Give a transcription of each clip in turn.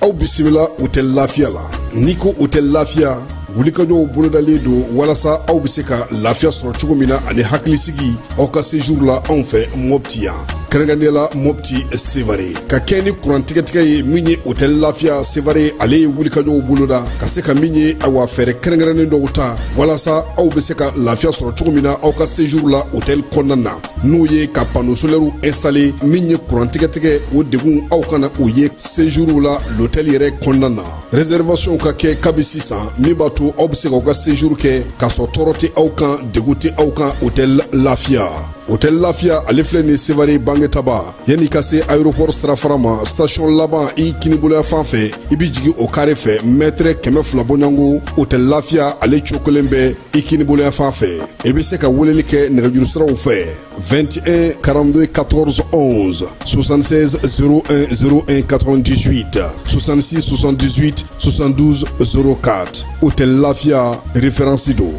Aw bisimila Hôtel Lafiya la. N'i ko Hôtel Lafiya, wulikajɔw bolodalen don walasa aw bɛ se ka lafiya sɔrɔ cogo min na ani hakilisigi aw ka séjour la anw fɛ Mopti yan, kɛrɛnkɛrɛnnenya la Mopti Sevare. Ka kɛ ni kuran tigɛtigɛ ye min ye, Hôtel Lafiya Sevare ale ye wulikajɔw boloda ka se ka min ye, awa, fɛɛrɛ kɛrɛnkɛrɛnnen dɔw ta walasa aw bɛ se ka lafiya sɔrɔ cogo min na aw ka séjour la hôtel kɔnɔna na, n'o ye ka panneau solaire installé. Min ye kuran tigɛtigɛ, o degun aw kana o ye séjour la l'hôtel yɛrɛ kɔnɔna na. Réservation ka kɛ kabi sisan, min b'a to aw bɛ se k'aw ka séjour kɛ k'a sɔrɔ tɔɔrɔ tɛ aw kan, degun tɛ aw kan. Hôtel Lafiya, Hôtel Lafiya ale filɛ nin Sevare Bangetaba, yanni ka se aéroport sirafara ma, station laban i kiniboloya fan fɛ, i bɛ jigin o carré fɛ, mètre 200 bɔɲɔgɔnko, Hôtel Lafiya ale cogo kelen bɛ i kiniboloya fan fɛ. I bɛ se ka weleli kɛ nɛgɛjuru siraw fɛ: 21 42 14 11, 76 01 01 98, 66 78 72 04. Hôtel Lafiya, référence don.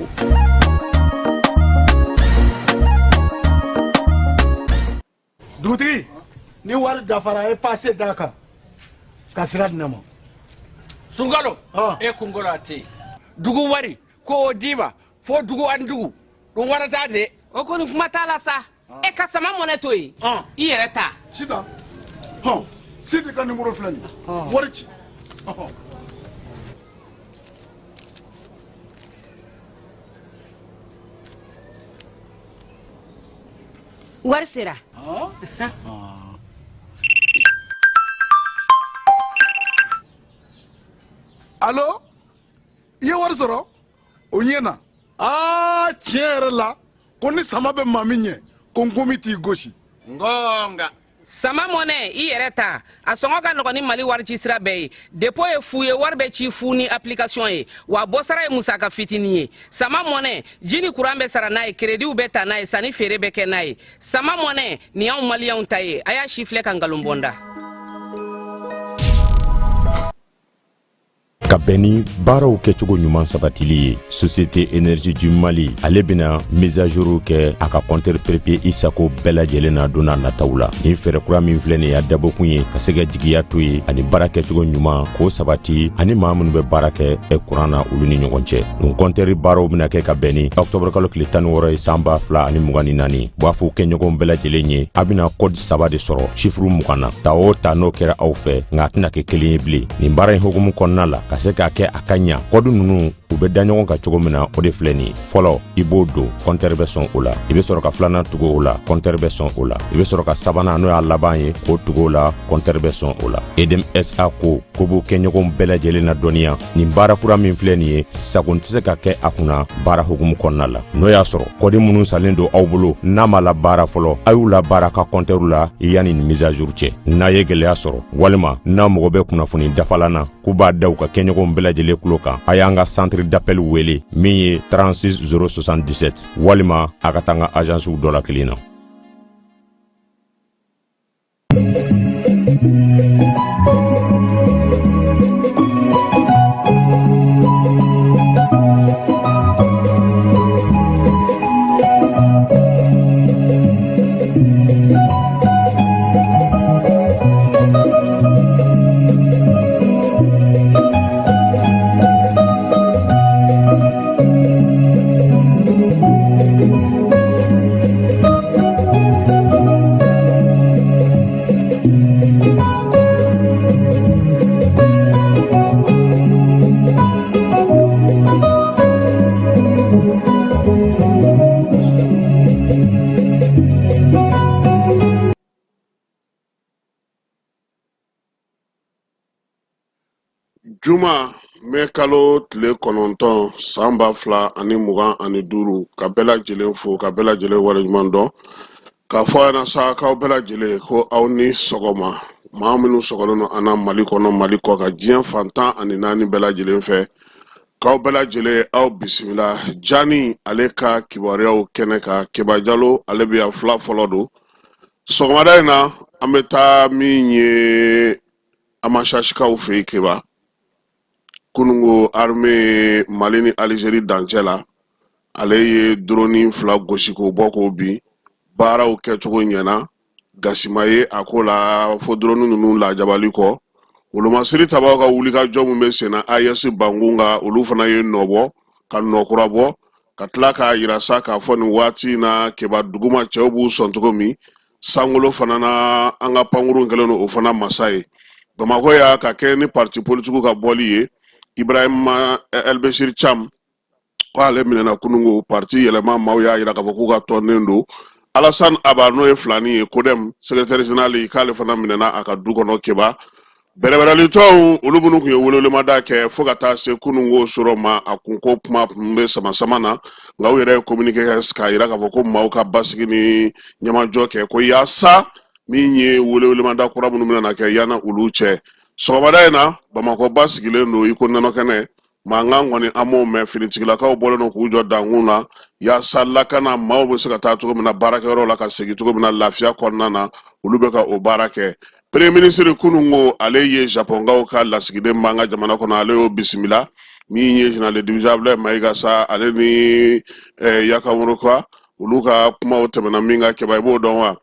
Dugutigi, ni wari dafara, e passe d'a kan ka sira di ne ma. Sunkalo e kunkolo a tɛ yen. Dugu wari ko o d'i ma fo dugu ani dugu ɗum warata de. O kɔni, kuma t'a la sa. E ka Sama Mɔnɛ to yen, i yɛrɛ ta. Sitan hɔn, Sidi ka nimoro filɛ nin ye, wari ci ɔhɔn. Wari sera. Alo, i ye wari sɔrɔ o ɲɛ na. Aa, tiɲɛ yɛrɛ la, ko ni sama bɛ maa min ɲɛ, ko nkomi t'i gosi. Ngonga. Sama Mɔnɛ, i yɛrɛ ta, a sɔngɔ ka nɔgɔn ni Mali wari ci sira bɛɛ ye. Dépôt ye fu ye, wari bɛ ci fu ni application ye, wa bɔsara ye musaka fitinin ye. Sama Mɔnɛ, ji ni kuran bɛ sara n'a ye, créditw bɛ ta n'a ye, sanni feere bɛ kɛ n'a ye. Sama Mɔnɛ nin y'anw maliyɛnw ta ye. A y'a si filɛ ka nkalon bɔnda. Ka bɛn ni baaraw kɛcogo ɲuman sabatili ye, Société Énergie du Mali ale bɛna mise à jour kɛ a ka compteur prépayé i sago bɛɛ lajɛlen na don n'a nataw la. Nin fɛɛrɛ kura min filɛ nin y'a dabɔkun ye ka se ka jigiya to ye ani baara kɛcogo ɲuman k'o sabati ani maa minnu bɛ baara kɛ kuran na, olu ni ɲɔgɔn cɛ. Nin compteur baaraw bɛna kɛ ka bɛn ni octobre kalo tile 16 ye, san 2024. B'a fɔ kɛɲɔgɔnw bɛɛ lajɛlen ye, a bɛna code saba de sɔrɔ chiffre 20 na. Ta o ta, n'o kɛra aw fɛ, nka a tɛna kɛ kelen ye bilen. Nin baara in hukumu kɔnɔna la, ka se k'a kɛ a ka ɲa, code ninnu u bɛ da ɲɔgɔn kan cogo min na, o de filɛ nin ye: fɔlɔ, i b'o don, compteur bɛ sɔn o la. I bɛ sɔrɔ ka filanan tugu o la, compteur bɛ sɔn o la. I bɛ sɔrɔ ka sabanan, n'o y'a laban ye, k'o tugu o la, compteur bɛ sɔn o la. EDM SA ko ko b'u kɛɲɔgɔnw bɛɛ lajɛlen na dɔnniya, nin baara kura min filɛ nin ye, sagon tɛ se ka kɛ a kunna baara hukumu kɔnɔna la. N'o y'a sɔrɔ code minnu salen don aw bolo n'a ma la baara fɔlɔ, a y'u la baara ka compteur la yanni nin mise à jour cɛ. N'a ye gɛlɛya sɔrɔ walima n'a mago bɛ kunnafoni dafalan na, k'u b'a da u ka kɛɲɔgɔnw bɛɛ lajɛlen tulo kan, a y'an ka centre d'appel wele min ye 36 077, walima a ka taa an ka agencew dɔ la kelen na. Juma mɛ kalo tile 9 san 2025, ka bɛɛ lajɛlen fo, ka bɛɛ lajɛlen waleɲuman dɔn, k'a fɔ aw ɲɛna sa k'aw bɛɛ lajɛlen ko aw ni sɔgɔma. Maa minnu sɔgɔlen don an na Mali kɔnɔ, Mali kɔ kan, diɲɛ fan 14 bɛɛ lajɛlen fɛ, k'aw bɛɛ lajɛlen aw bisimila Jani ale ka kibaruyaw kɛnɛ kan. Keba Jalo ale bɛ yan, fila fɔlɔ don. Sɔgɔmada in na, an bɛ taa min ye Amasasikaw fɛ yen, Keba. Kunungo, armée Mali ni Alizeri dancɛ la, ale ye drone 2 gosi k'o bɔ k'o bin. Baaraw kɛcogo ɲɛna, gasima ye a ko la fo drone ninnu lajabali kɔ. Wolomasiri tabaw ka wulikajɔ min bɛ senna AES bankun kan, olu fana ye nɔ bɔ ka nɔ kura bɔ, ka tila k'a yira sa k'a fɔ nin waati in na, Keba, duguma cɛw b'u sɔn cogo min, sankolo fana na an ka pankurun kɛlen don o fana masa ye. Bamakɔ y'a ka kɛ ni parti politigiw ka bɔli ye, Ibrahima Elbesir Cam ko ale minɛna kunungo. Parti Yɛlɛma maaw y'a yira k'a fɔ k'u ka tɔnden don. Alassane Aba, n'o ye filani ye, CODEM secrétaire général, k'ale fana minɛna a ka du kɔnɔ. Keba, bɛrɛbɛrɛlitɔnw, olu minnu tun ye welewelemada kɛ fo ka taa se kunungo sɔrɔ ma, a kunko kuma tun bɛ sama-sama na, nka u yɛrɛ ye communiqué kɛ k'a yira k'a fɔ ko maaw ka basigi ni ɲɛmajɔ kɛ, ko yaasa min ye welewelemada kura minnu bɛna kɛ yanni olu cɛ. Sɔgɔmada in na, Bamakɔ basigilen don i ko nɔnɔ kɛnɛ. Mankan kɔni an m'o mɛn. Finitigilakaw bɔlen don k'u jɔ dankun na yaasa lakana, maaw bɛ se ka taa cogo min na baarakɛyɔrɔ la, ka segin cogo min na lafiya kɔnɔna na, olu bɛ ka o baara kɛ. Premier ministre kunungo, ale ye Japɔnkaw ka lasigiden b'an ka jamana kɔnɔ, ale y'o bisimila. Min ye général de division Abdoulaye Mayiga sa, ale ni Yakamuruka, olu ka kumaw tɛmɛna min kan, Keba, i b'o dɔn wa?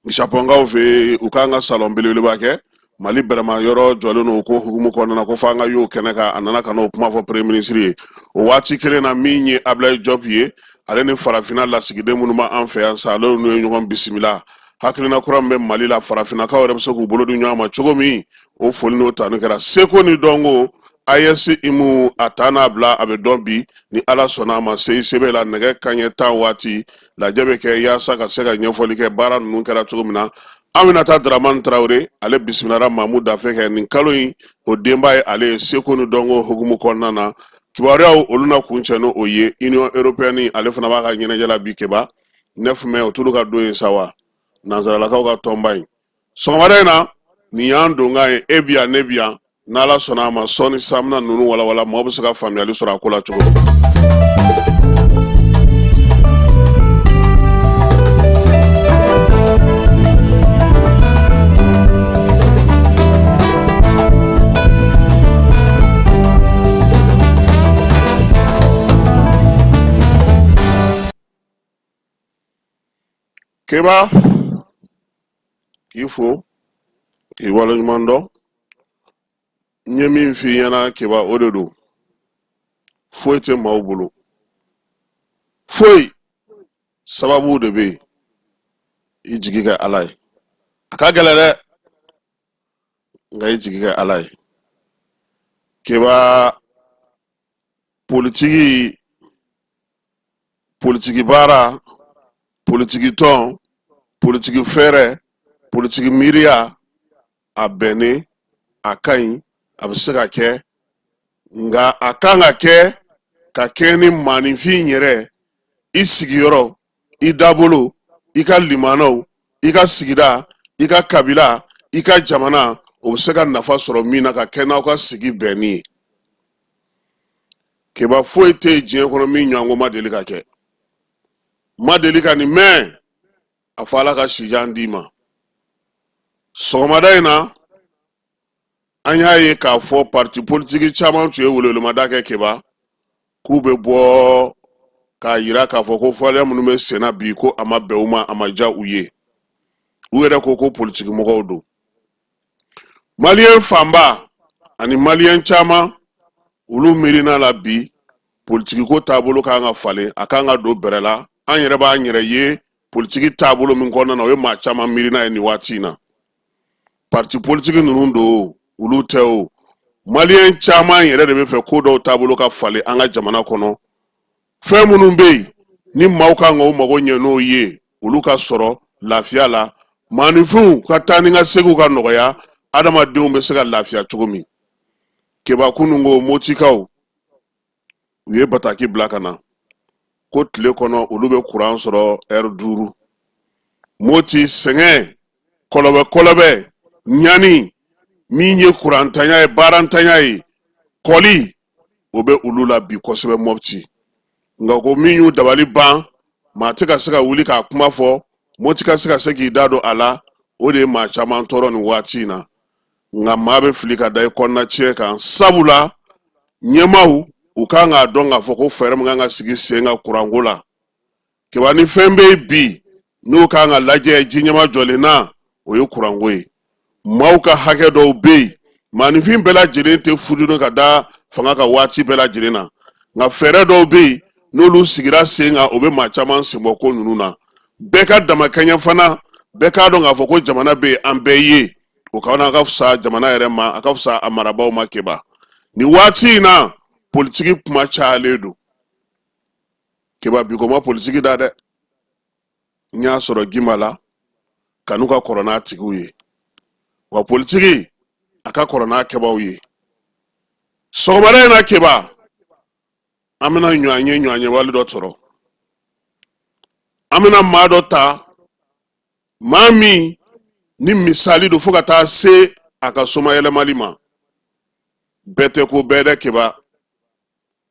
Japɔnkaw fɛ yen, u k'an ka salon belebeleba kɛ Mali bɛrɛma yɔrɔ jɔlen don ko hukumu kɔnɔna na, ko f'an ka y'o kɛnɛ kan. A nana ka n'o kuma fɔ premier ministre ye. O waati kelen na, min ye Ablaye Diop ye, ale ni farafinna lasigiden minnu b'an fɛ yan sa, ale n'u ye ɲɔgɔn bisimila. Hakilina kura min bɛ Mali la, farafinnakaw yɛrɛ bɛ se k'u bolo di ɲɔgɔn ma cogo min, o foli n'o tanu kɛra. Seko ni dɔnko AES imu a ta n'a bila, a bɛ dɔn bi ni Ala sɔnna a ma CICB la, nɛgɛ kanɲɛ 10 waati lajɛ bɛ kɛ yaasa ka se ka ɲɛfɔli kɛ baara ninnu kɛra cogo min na. Aminata Dramane Traoré, ale bisimilara Mamu Dafe kɛ nin kalo in, o denba ye ale ye seko ni dɔnko hukumu kɔnɔna na. Kibaruyaw olu na kuncɛ n'o ye. Union européenne, ale fana b'a ka ɲɛnajɛ la bi, Keba, 9 mai, o t'olu ka don ye sa wa, nansaralakaw ka tɔnba in. Sɔgɔmada in na, nin y'an donkan ye. E bi yan, ne bi yan, n'Ala sɔnna a ma, sɔɔni sisan an bɛna ninnu walawala, maaw bɛ se ka faamuyali sɔrɔ a ko la cogo min. Keba, k'i fo, k'i waleɲuman dɔn. N ye min f'i ɲɛna, Keba, o de don. Foyi tɛ maaw bolo, foyi. Sababu de bɛ yen. I jigi kɛ Ala ye. A ka gɛlɛn dɛ, nka i jigi kɛ Ala ye, Keba. Politiki, politiki baara, politiki tɔn, politiki fɛɛrɛ, politiki miiriya, a bɛnnen, a ka ɲi, a bɛ se ka kɛ, nka a kan ka kɛ ka kɛ ni maaninfin yɛrɛ, i sigiyɔrɔ, i dabolo, i ka limanaw, i ka sigida, i ka kabila, i ka jamana, o bɛ se ka nafa sɔrɔ min na, ka kɛ n'aw ka sigi bɛnni ye. Keba, foyi tɛ yen diɲɛ kɔnɔ min ɲɔgɔnko ma deli ka kɛ, ma deli ka nin mɛn. A fɔ Ala ka sijan d'i ma. Sɔgɔmada in na, an y'a ye k'a fɔ parti politiki caman tun ye welewelemada kɛ, Keba, k'u bɛ bɔ k'a yira k'a fɔ ko fɔlɛ minnu bɛ senna bi, ko a ma bɛn u ma, a ma diya u ye. U yɛrɛ ko ko politiki mɔgɔw don. Maliyɛn fanba ani maliyɛn caman, olu miirina la bi, politikiko taabolo kan ka falen, a kan ka don bɛrɛ la. An yɛrɛ b'an yɛrɛ ye politiki taabolo min kɔnɔna na, o ye maa caman miirina ye nin waati in na. Parti politiki ninnu don, olu tɛ o. Maliyɛn caman yɛrɛ de bɛ fɛ ko dɔw taabolo ka falen an ka jamana kɔnɔ. Fɛn minnu bɛ yen ni maaw kan ka u mago ɲɛ n'o ye, olu ka sɔrɔ lafiya la, maaninfinw ka taa ni ka seginw ka nɔgɔya, adamadenw bɛ se ka lafiya cogo min. Keba, kununko Motikaw u ye bataki bila ka na ko tile kɔnɔ olu bɛ kuran sɔrɔ ɛri 5. Moti sɛgɛn, kɔlɔbɛ kɔlɔbɛ, ɲani min ye kurantanya ye, baarantanya ye, kɔli o bɛ olu la bi kosɛbɛ Mɔpti. Nka ko min y'u dabali ban, maa tɛ ka se ka wuli k'a kuma fɔ, Moti ka se ka se k'i da don a la, o de ye maa caman tɔɔrɔ nin waati in na. Nka maa bɛ fili ka da i kɔnɔna tiɲɛ kan, sabula ɲɛmaaw u kan k'a dɔn k'a fɔ ko fɛɛrɛ min kan ka sigi sen kan kuranko la, Keba, ni fɛn bɛ yen bi n'o kan ka lajɛ ji ɲɛma jɔlen na, o ye kuranko ye. Maaw ka hakɛ dɔw bɛ yen, maaninfin bɛɛ lajɛlen tɛ fudunu ka da fanga kan waati bɛɛ lajɛlen na, nka fɛɛrɛ dɔw bɛ yen n'olu sigira sen kan, o bɛ maa caman senbɔ ko ninnu na. Bɛɛ ka damakɛɲɛ fana, bɛɛ k'a dɔn k'a fɔ ko jamana bɛ yen an bɛɛ ye, o ka ka fisa jamana yɛrɛ ma, a ka fisa a marabaaw ma. Keba, nin waati in na, politiki kuma cayalen don. Keba, bi ko ma politiki da dɛ. N y'a sɔrɔ gima la, kanu ka kɔrɔ n'a tigiw ye, wa politiki a ka kɔrɔ n'a kɛbaaw ye. Sɔgɔmada in na, Keba, an bɛna ɲɔgɔn ye ɲɔgɔn ye wali dɔ sɔrɔ, an bɛna maa dɔ ta, maa min ni misali don fo ka taa se a ka somayɛlɛmali ma. Bɛɛ tɛ ko bɛɛ dɛ, Keba.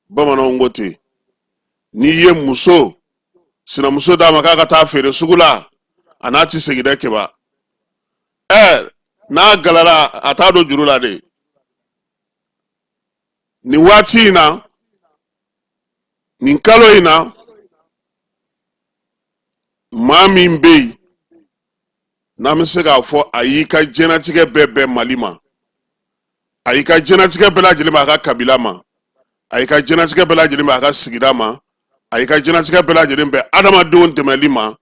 Bamananw ko ten, n'i ye muso sinamuso d'a ma k'a ka taa feere sugu la, a n'a ti segin dɛ, Keba. Ɛ, n'a galara, a t'a don juru la de. Nin waati in na, nin kalo in na, maa min bɛ yen n'an bɛ se k'a fɔ a y'i ka diɲɛnatigɛ bɛɛ bɛn Mali ma, a y'i ka diɲɛnatigɛ bɛɛ lajɛlen bɛn a ka kabila ma, a y'i ka diɲɛnatigɛ bɛɛ lajɛlen bɛn a ka sigida ma, a y'i ka diɲɛnatigɛ bɛɛ lajɛlen bɛn adamadenw dɛmɛli ma,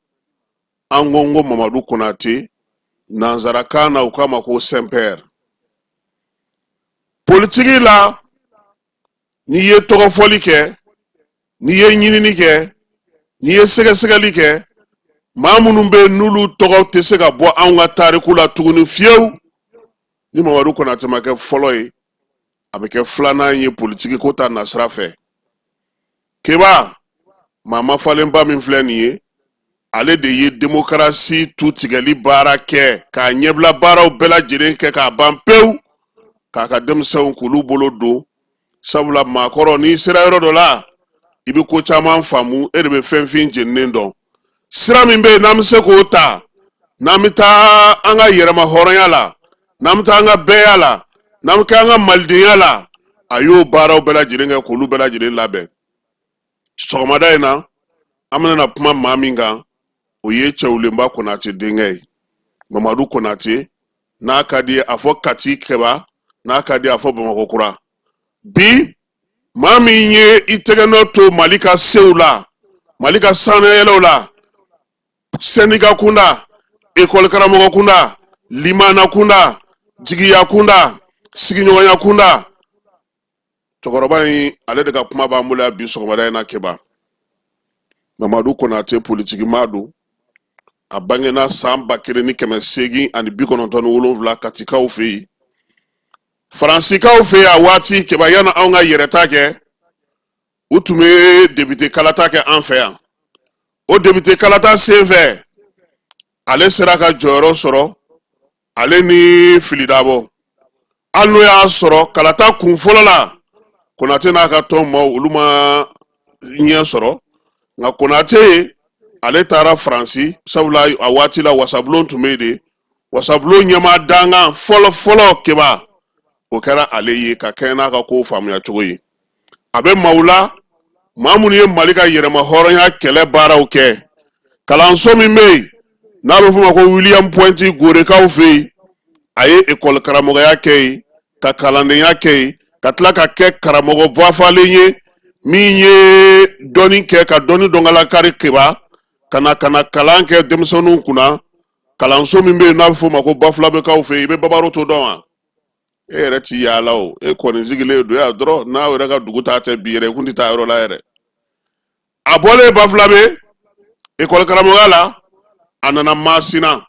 an ko n ko Mamadu Konate, nanzarakan na u k'a ma ko Saint-Père. Politiki la, n'i ye tɔgɔfɔli kɛ, n'i ye ɲinini kɛ, n'i ye sɛgɛsɛgɛli kɛ, maa minnu bɛ yen n'olu tɔgɔ tɛ se ka bɔ anw ka tariku la tuguni fiyewu, ni Mamadu Konate ma kɛ fɔlɔ ye, a bɛ kɛ filanan ye politiki ko ta nasira fɛ. Keba, maa mafalenba min filɛ nin ye, ale de ye demokarasi tu tigɛli baara kɛ, k'a ɲɛbila baaraw bɛɛ lajɛlen kɛ k'a ban pewu, k'a ka denmisɛnw k'olu bolo don, sabula maakɔrɔ, n'i sera yɔrɔ dɔ la, i bɛ ko caman faamu, e de bɛ fɛn fin jeninen dɔn. Sira min bɛ yen n'an bɛ se k'o ta, n'an bɛ taa an ka yɛrɛma hɔrɔnya la, n'an bɛ taa an ka bɛɛya la, n'an bɛ kɛ an ka malidenya la, a y'o baaraw bɛɛ lajɛlen kɛ k'olu bɛɛ lajɛlen labɛn. Sɔgɔmada in na, an bɛna kuma maa min kan, o ye Cɛwlenba Konate denkɛ ye, Mamadu Konate. N'a ka di a fɔ Kati Kɛba, n'a ka di a fɔ Bamakɔ kura. Bi maa min ye i tɛgɛnɔ to Mali ka sew la, Mali ka sannayɛlɛw la, sɛndika kunda, ekɔli karamɔgɔ kunda, limana kunda, jigiya kunda, sigiɲɔgɔnya kunda, cɛkɔrɔba in, ale de ka kuma b'an bolo yan bi sɔgɔmada in na. Keba, Mamadu Konate politikimaa don. A bangena san 1897 Katikaw fɛ yen, Faransikaw fɛ yen a waati. Keba, yanni anw ka yɛrɛta kɛ, u tun bɛ depite kalata kɛ an fɛ yan. O depite kalata sen fɛ, ale sera ka jɔyɔrɔ sɔrɔ, ale ni Fili Dabɔ. Hali n'o y'a sɔrɔ kalata kun fɔlɔ la, Konate n'a ka tɔn maaw, olu ma ɲɛ sɔrɔ, nka Konate ale taara Faransi, sabula a waati la wasabulon tun bɛ yen de. Wasabulon ɲɛmaa dankan fɔlɔ fɔlɔ, Keba, o kɛra ale ye, ka kɛɲɛ n'a ka kow faamuya cogo ye. A bɛ maaw la, maa minnu ye Mali ka yɛrɛma hɔrɔnya kɛlɛ baaraw kɛ. Kalanso min bɛ yen n'a bɛ f'o ma ko William Pointi Gorekaw fɛ yen, a ye ekɔli karamɔgɔya kɛ yen, ka kalandenya kɛ yen, ka tila ka kɛ karamɔgɔ bafalen ye min ye dɔnni kɛ, ka dɔnni dɔnkalakari, Keba, ka na ka na kalan kɛ denmisɛnninw kunna. Kalanso min bɛ yen n'a bɛ f'o ma ko Bafulabekaw fɛ yen, i bɛ Babaroto dɔn wa? E yɛrɛ ti yaala o, e kɔni sigilen don yan dɔrɔn. N'aw yɛrɛ ka dugu ta tɛ bi yɛrɛ, i kun tɛ taa yɔrɔ la yɛrɛ. A bɔlen Bafulabe ekɔli karamɔgɔya la, a nana Masina,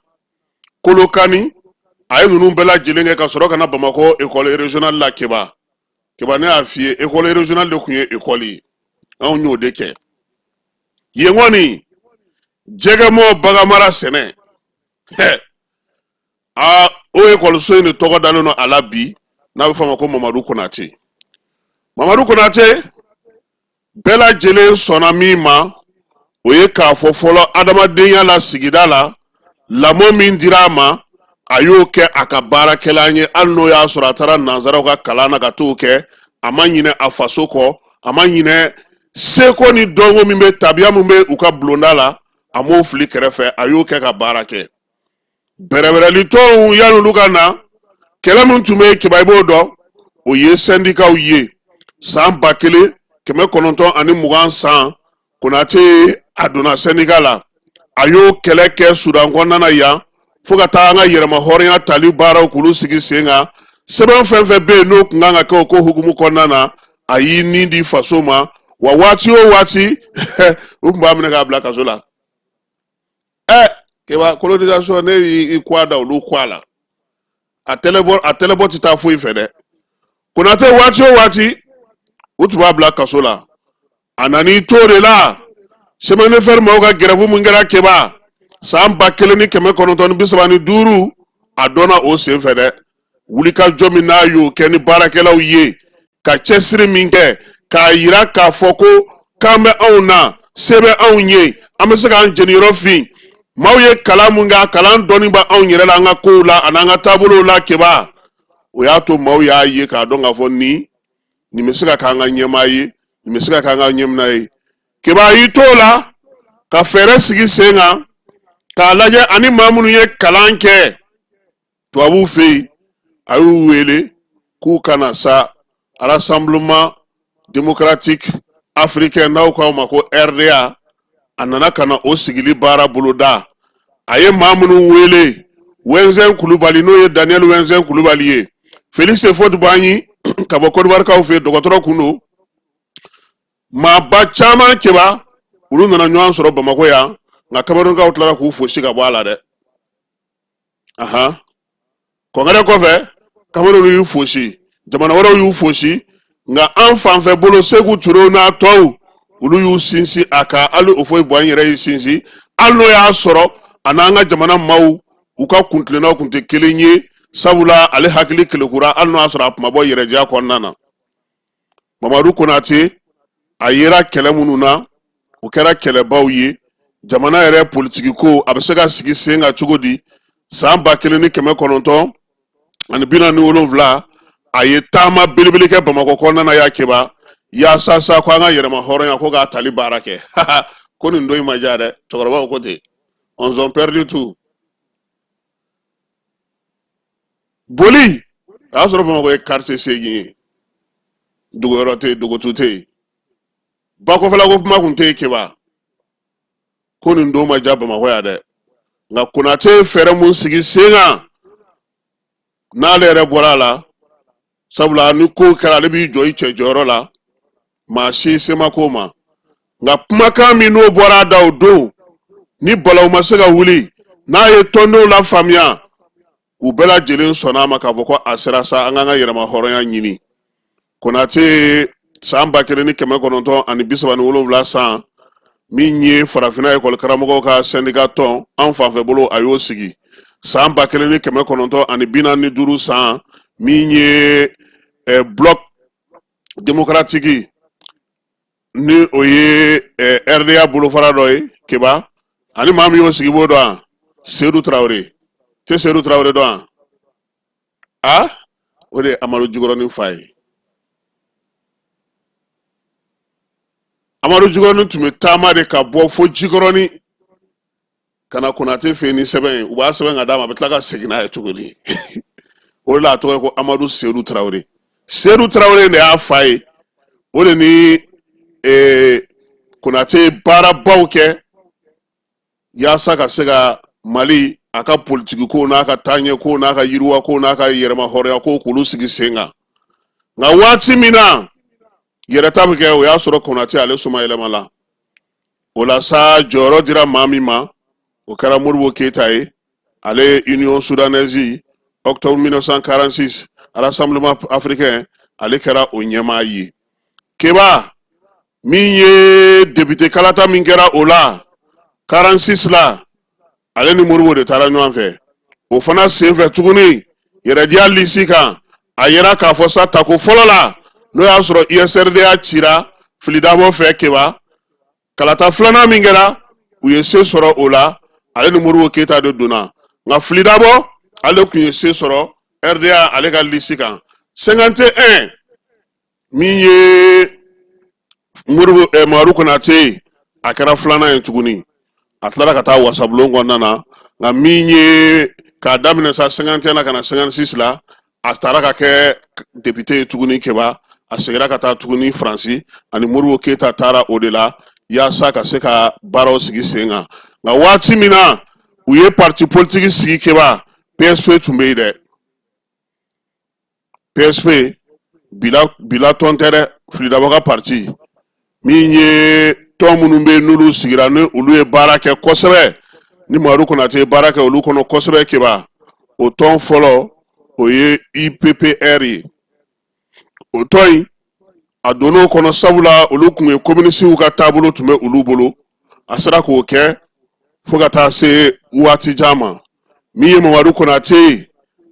Kolokani, a ye ninnu bɛɛ lajɛlen kɛ ka sɔrɔ ka na Bamakɔ ekɔli régional la. Keba, Keba, ne y'a f'i ye, école régionale de tun ye école ye, anw y'o de kɛ yen kɔni. Jɛgɛmɔ, baganmara, sɛnɛ, aa, o ekɔliso in de tɔgɔ dalen don a la bi, n'a bɛ fɔ a ma ko Mamadu Konate. Mamadu Konate, bɛɛ lajɛlen sɔnna min ma, o ye k'a fɔ fɔlɔ adamadenya la, sigida la, lamɔ min dira a ma, a y'o kɛ a ka baarakɛlan ye. Hali n'o y'a sɔrɔ a taara nanzaraw ka kalan na ka t'o kɛ, a ma ɲinɛ a faso kɔ, a ma ɲinɛ seko ni dɔnko min bɛ, tabiya min bɛ u ka bulonda la, a m'o fili kɛrɛfɛ, a y'o kɛ ka baara kɛ. Bɛrɛbɛrɛli tɔnw, yan'olu ka na, kɛlɛ min tun bɛ yen, Keba, i b'o dɔn, o ye sɛndikaw ye. San 1920 san, Konate a donna sɛndika la, a y'o kɛlɛ kɛ Sudan kɔnɔna na yan, fo ka taa an ka yɛrɛma hɔrɔnya tali baaraw k'olu sigi sen kan. Sɛbɛn fɛn fɛn bɛ yen n'o tun kan ka kɛ o ko hukumu kɔnɔna na, a y'i ni di faso ma. Wa waati o waati, u tun b'a minɛ k'a bila kaso la. Ɛ Keba, colonisation, ne y'i kɔ da olu kɔ a la, a tɛlɛbɔ, a tɛlɛbɔ tɛ taa foyi fɛ dɛ. Konate, waati o waati, u tun b'a bila kaso la. A nan'i to de la, chemin de fer maaw ka gɛrɛfu min kɛra, Keba, san 1935, a dɔnna o sen fɛ dɛ. Wulikajɔ min n'a y'o kɛ ni baarakɛlaw ye, ka cɛsiri min kɛ k'a yira k'a fɔ ko kan bɛ anw na, se bɛ anw ye, an bɛ se k'an jeniyɔrɔ fin. Maaw ye kalan mun kɛ, a kalan dɔnni bɛ anw yɛrɛ la, an ka kow la an'an ka taabolow la. Keba, o y'a to maaw y'a ye k'a dɔn k'a fɔ nin bɛ se ka k'an ka ɲɛmaa ye, nin bɛ se ka k'an ka ɲɛmina ye. Keba y'i t'o la ka fɛɛrɛ sigi sen kan k'a lajɛ ani maa minnu ye kalan kɛ tubabuw fɛ yen, a y'u wele k'u ka na sa Rassemblement démocratique africain, n'aw k'aw ma ko RDA. A nana ka na o sigili baara boloda. A ye maa minnu wele, Wɛnzɛn Kulubali, n'o ye Daniel Wɛnzɛn Kulubali ye, Félix Houphouët-Boigny ka bɔ Côte fɛ yen, dɔgɔtɔrɔ kun don, maaba caman. Keba, olu nana ɲɔgɔn sɔrɔ Bamakɔ yan, nka Kamerunkaw tilara k'u fosi ka bɔ a la dɛ. Ahan, congrès kɔfɛ, Cameroun y'u fosi, jamana wɛrɛw y'u fosi, nka an fanfɛ bolo, Seku Ture n'a tɔw, olu y'u sinsin a kan. Hali Houphouët-Boigny yɛrɛ y'i sinsin, hali n'o y'a sɔrɔ a n'an ka jamana maaw u ka kuntilennaw tun tɛ kelen ye, sabula ale hakili kelekura, hali n'o y'a sɔrɔ a tun ma bɔ yɛrɛdiya kɔnɔna na. Mamadu Konate, a yera kɛlɛ minnu na, o kɛra kɛlɛbaw ye. Jamana yɛrɛ politiki ko, a bɛ se ka sigi sen kan cogo di? San 1947, a ye taama belebele kɛ Bamakɔ kɔnɔna na y'a Keba, yaasa sa ko an ka yɛrɛma hɔrɔnya ko k'a tali baara kɛ. Ko nin don in ma diya dɛ, cɛkɔrɔbaw ko ten, on ont perdu tout. Boli, a y'a sɔrɔ Bamakɔ ye quartier 8 ye, dogoyɔrɔ tɛ yen, dogotu tɛ yen, bakɔfɛla ko kuma kun tɛ yen. Keba, ko nin don ma diya Bamakɔ yan dɛ. Nka Konate ye fɛɛrɛ mun sigi sen kan, n'ale yɛrɛ bɔra a la, sabula ni ko kɛra, ale b'i jɔ i cɛ jɔyɔrɔ la, maa si se ma ko ma. Nka kumakan min n'o bɔra a da o don, ni balawu ma se ka wuli, n'a ye tɔndenw lafaamuya, u bɛɛ lajɛlen sɔnna a ma k'a fɔ ko a sera sa, an k'an ka yɛrɛma hɔrɔnya ɲini. Konate, san 1937 san, min ye farafinna ekɔli karamɔgɔw ka sɛndika tɔn an fanfɛ bolo, a y'o sigi. San 1945 san, min ye Bloc démocratique, ni o ye RDA bolofara dɔ ye, Keba, ani maa min y'o sigi, b'o dɔn wa? Sedu Tarawele tɛ? Sedu Tarawele dɔn wa? A o de ye Amadu Jikɔrɔni fa ye. Amadu Jikɔrɔni tun bɛ taama de ka bɔ fo Jikɔrɔni ka na Konate fɛ yen ni sɛbɛn ye. U b'a sɛbɛn ka d'a ma, a bɛ tila ka segin n'a ye tuguni. O de la a tɔgɔ ye ko Amadu Sedu Tarawele. Sedu Tarawele de y'a fa ye. O de ni Konate ye baarabaw kɛ yaasa ka se ka Mali a ka politiki ko n'a ka taaɲɛ ko n'a ka yiriwa ko n'a ka yɛrɛma hɔrɔnya ko k'olu sigi sen kan. Nka waati min na yɛrɛta bɛ kɛ, o y'a sɔrɔ Konate ale somayɛlɛma la. O la sa, jɔyɔrɔ dira maa min ma, o kɛra Modibo Keyita ye. Ale ye Union soudanaise, octobre 1946, Rassemblement africain, Ale kɛra o ɲɛmaa ye. Keba, min ye depite kalata min kɛra o la 46 la, ale ni Modibo de taara ɲɔgɔn fɛ. O fana senfɛ tuguni, Yɛrɛdiya lisi kan, a yera k'a fɔ sa, tako fɔlɔ la, n'o y'a sɔrɔ USRDA cira Fili Dabɔ fɛ. Keba, kalata filanan min kɛra, u ye se sɔrɔ o la, ale ni Modibo Keyita de donna. Nka Fili Dabɔ, ale tun ye se sɔrɔ RDA ale ka lisi kan 51. Min ye Modibo Mamadu Konate ye, a kɛra filanan ye tuguni, a tilara ka taa wasabulon kɔnɔna na. Nka min ye k'a daminɛ sa 51 na ka na 56 la, a taara ka kɛ depite ye tuguni. Keba, a seginna ka taa tuguni Faransi, ani Modibo Keyita taara o de la yaasa ka se ka baaraw sigi sen kan. Nka waati min na u ye parti politiki sigi, Keba, PSP tun bɛ yen dɛ. PSP bila tɔn tɛ dɛ, Fili Dabɔ ka parti min ye. Tɔn minnu bɛ yen, n'olu sigira, ni olu ye baara kɛ kosɛbɛ, ni Mamadu Konate ye baara kɛ olu kɔnɔ kosɛbɛ, Keba, o tɔn fɔlɔ, o ye UPPR ye. O tɔn in, a donn'o kɔnɔ sabula olu tun ye kominisiw ka taabolo tun bɛ olu bolo. A sera k'o kɛ fo ka taa se waati jan ma. Min ye Mamadu Konate ye,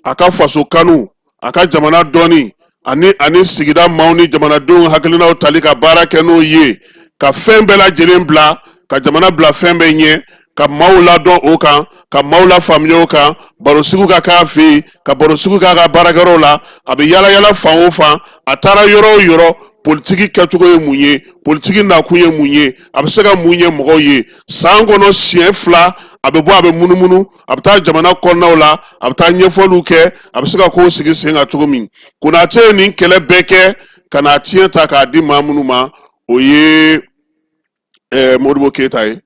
a ka faso kanu, a ka jamana dɔnni, ani sigida maaw ni jamanadenw hakilinaw tali ka baara kɛ n'o ye, ka fɛn bɛɛ lajɛlen bila, ka jamana bila fɛn bɛɛ ɲɛ, ka maaw ladɔn o kan, ka maaw lafaamuya o kan, barosigiw ka k'a fɛ yen, ka barosigiw k'a ka baarakɛyɔrɔw la. A bɛ yala yala fan o fan, a taara yɔrɔ o yɔrɔ, politiki kɛcogo ye mun ye, politiki nakun ye mun ye, a bɛ se ka mun ɲɛ mɔgɔw ye. San kɔnɔ siɲɛ 2, a bɛ bɔ, a bɛ munumunu, a bɛ taa jamana kɔnɔnaw la, a bɛ taa ɲɛfɔliw kɛ, a bɛ se ka kow sigi sen kan cogo min. Konate ye nin kɛlɛ bɛɛ kɛ ka n'a tiɲɛ ta k'a di maa minnu ma, o ye Modibo Keyita ye.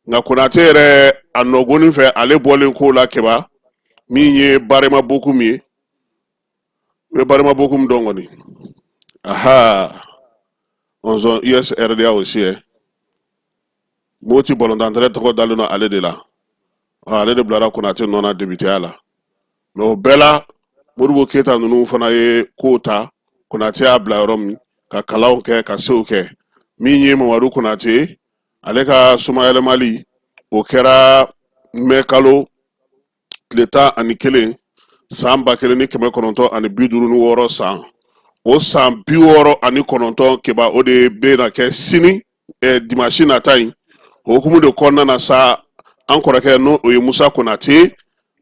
Nka Konate yɛrɛ, a nɔgɔnin fɛ, ale bɔlen ko la, Keba, min ye Barema Bokum ye, i bɛ Barema Bokum dɔn kɔni? Aha, ɔnzɔn USRDA aussi ye Moti bɔlɔntantɛrɛ tɔgɔ dalen don ale de la. Ale de bilara Konate nɔ na depiteya la. Mais o bɛɛ la, Modibo Keyita ninnu fana ye kow ta. Konate y'a bila yɔrɔ min, ka kalanw kɛ, ka sew kɛ. Min ye Mamadu Konate, ale ka somayɛlɛmali, o kɛra mɛ kalo tile 11 san 1956 san. O san 69, Keba, o de bɛna kɛ sini dimanche nata in. O hukumu de kɔnɔna na sa, an kɔrɔkɛ, n'o o ye Musa Konate,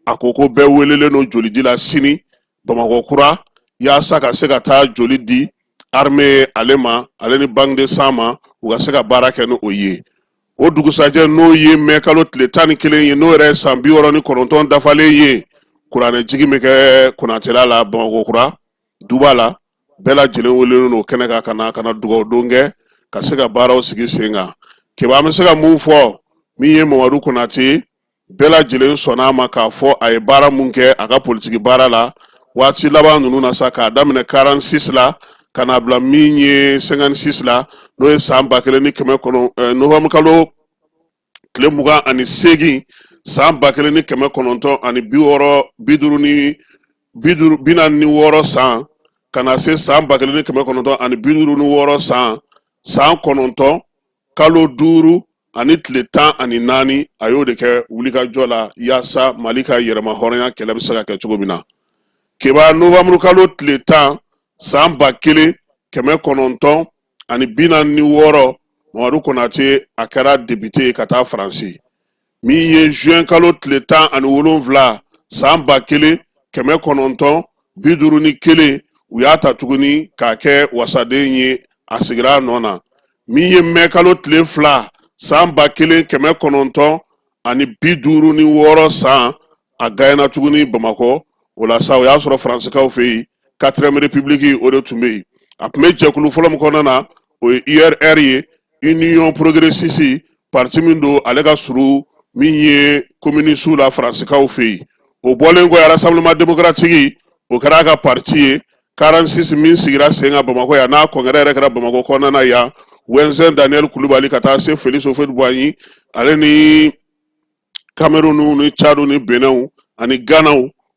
a ko ko bɛɛ welelen don jolidi la sini Bamakɔ kura, yaasa ka se ka taa joli di armée ale ma, ale ni banque de sang ma, u ka se ka baara kɛ ni o ye. O dugusajɛ, n'o ye mɛ kalo tile 11 ye, n'o yɛrɛ ye san 69 dafalen ye, kuranɛjigin bɛ kɛ Konatela la Bamakɔ kura duba la. Bɛɛ lajɛlen welelen don kɛnɛ kan ka na dugawu don kɛ, ka se ka baaraw sigi sen kan. Keba, an bɛ se ka mun fɔ? Min ye Mamadu Konate, bɛɛ lajɛlen sɔnna a ma k'a fɔ a ye baara mun kɛ a ka politiki baara la waati laban ninnu na sa, k'a daminɛ 46 la ka n'a bila min ye 56 la, n'o ye san 1900 novembre kalo tile 28 san 1960 50 ni 50 46 san, ka na se san 1956 san, san 9, kalo 5 ani tile 14, a y'o de kɛ wulikajɔ la yaasa Mali ka yɛrɛma hɔrɔnya kɛlɛ bɛ se ka kɛ cogo min na. Keba, novembre kalo tile 10 san 1946, Mamadu Konate, a kɛra depite ye ka taa Faransi. Min ye juin kalo tile 17 san 1951, u y'a ta tuguni k'a kɛ wasaden ye, a sigira a nɔ na. Min ye mɛ kalo tile 2 san 1956 san, a gagnéna tuguni Bamakɔ. O la sa, o y'a sɔrɔ Faransikaw fɛ yen, quatrième république, o de tun bɛ yen. A tun bɛ jɛkulu fɔlɔ min kɔnɔna na, o ye URR ye, Union progressiste, parti min don, ale ka surun min ye communiste la Faransikaw fɛ yen. O bɔlen kɔ, Rassemblement démocratique, o kɛra a ka parti ye. 46 min sigira sen kan Bamakɔ yan, n'a congrès yɛrɛ kɛra Bamakɔ kɔnɔna na yan, Wɛnsɛn Daniel Kulubali ka taa se Félix Houphouët-Boigny, ale ni Cameroun ni Tchad ni Benin ani Ghana,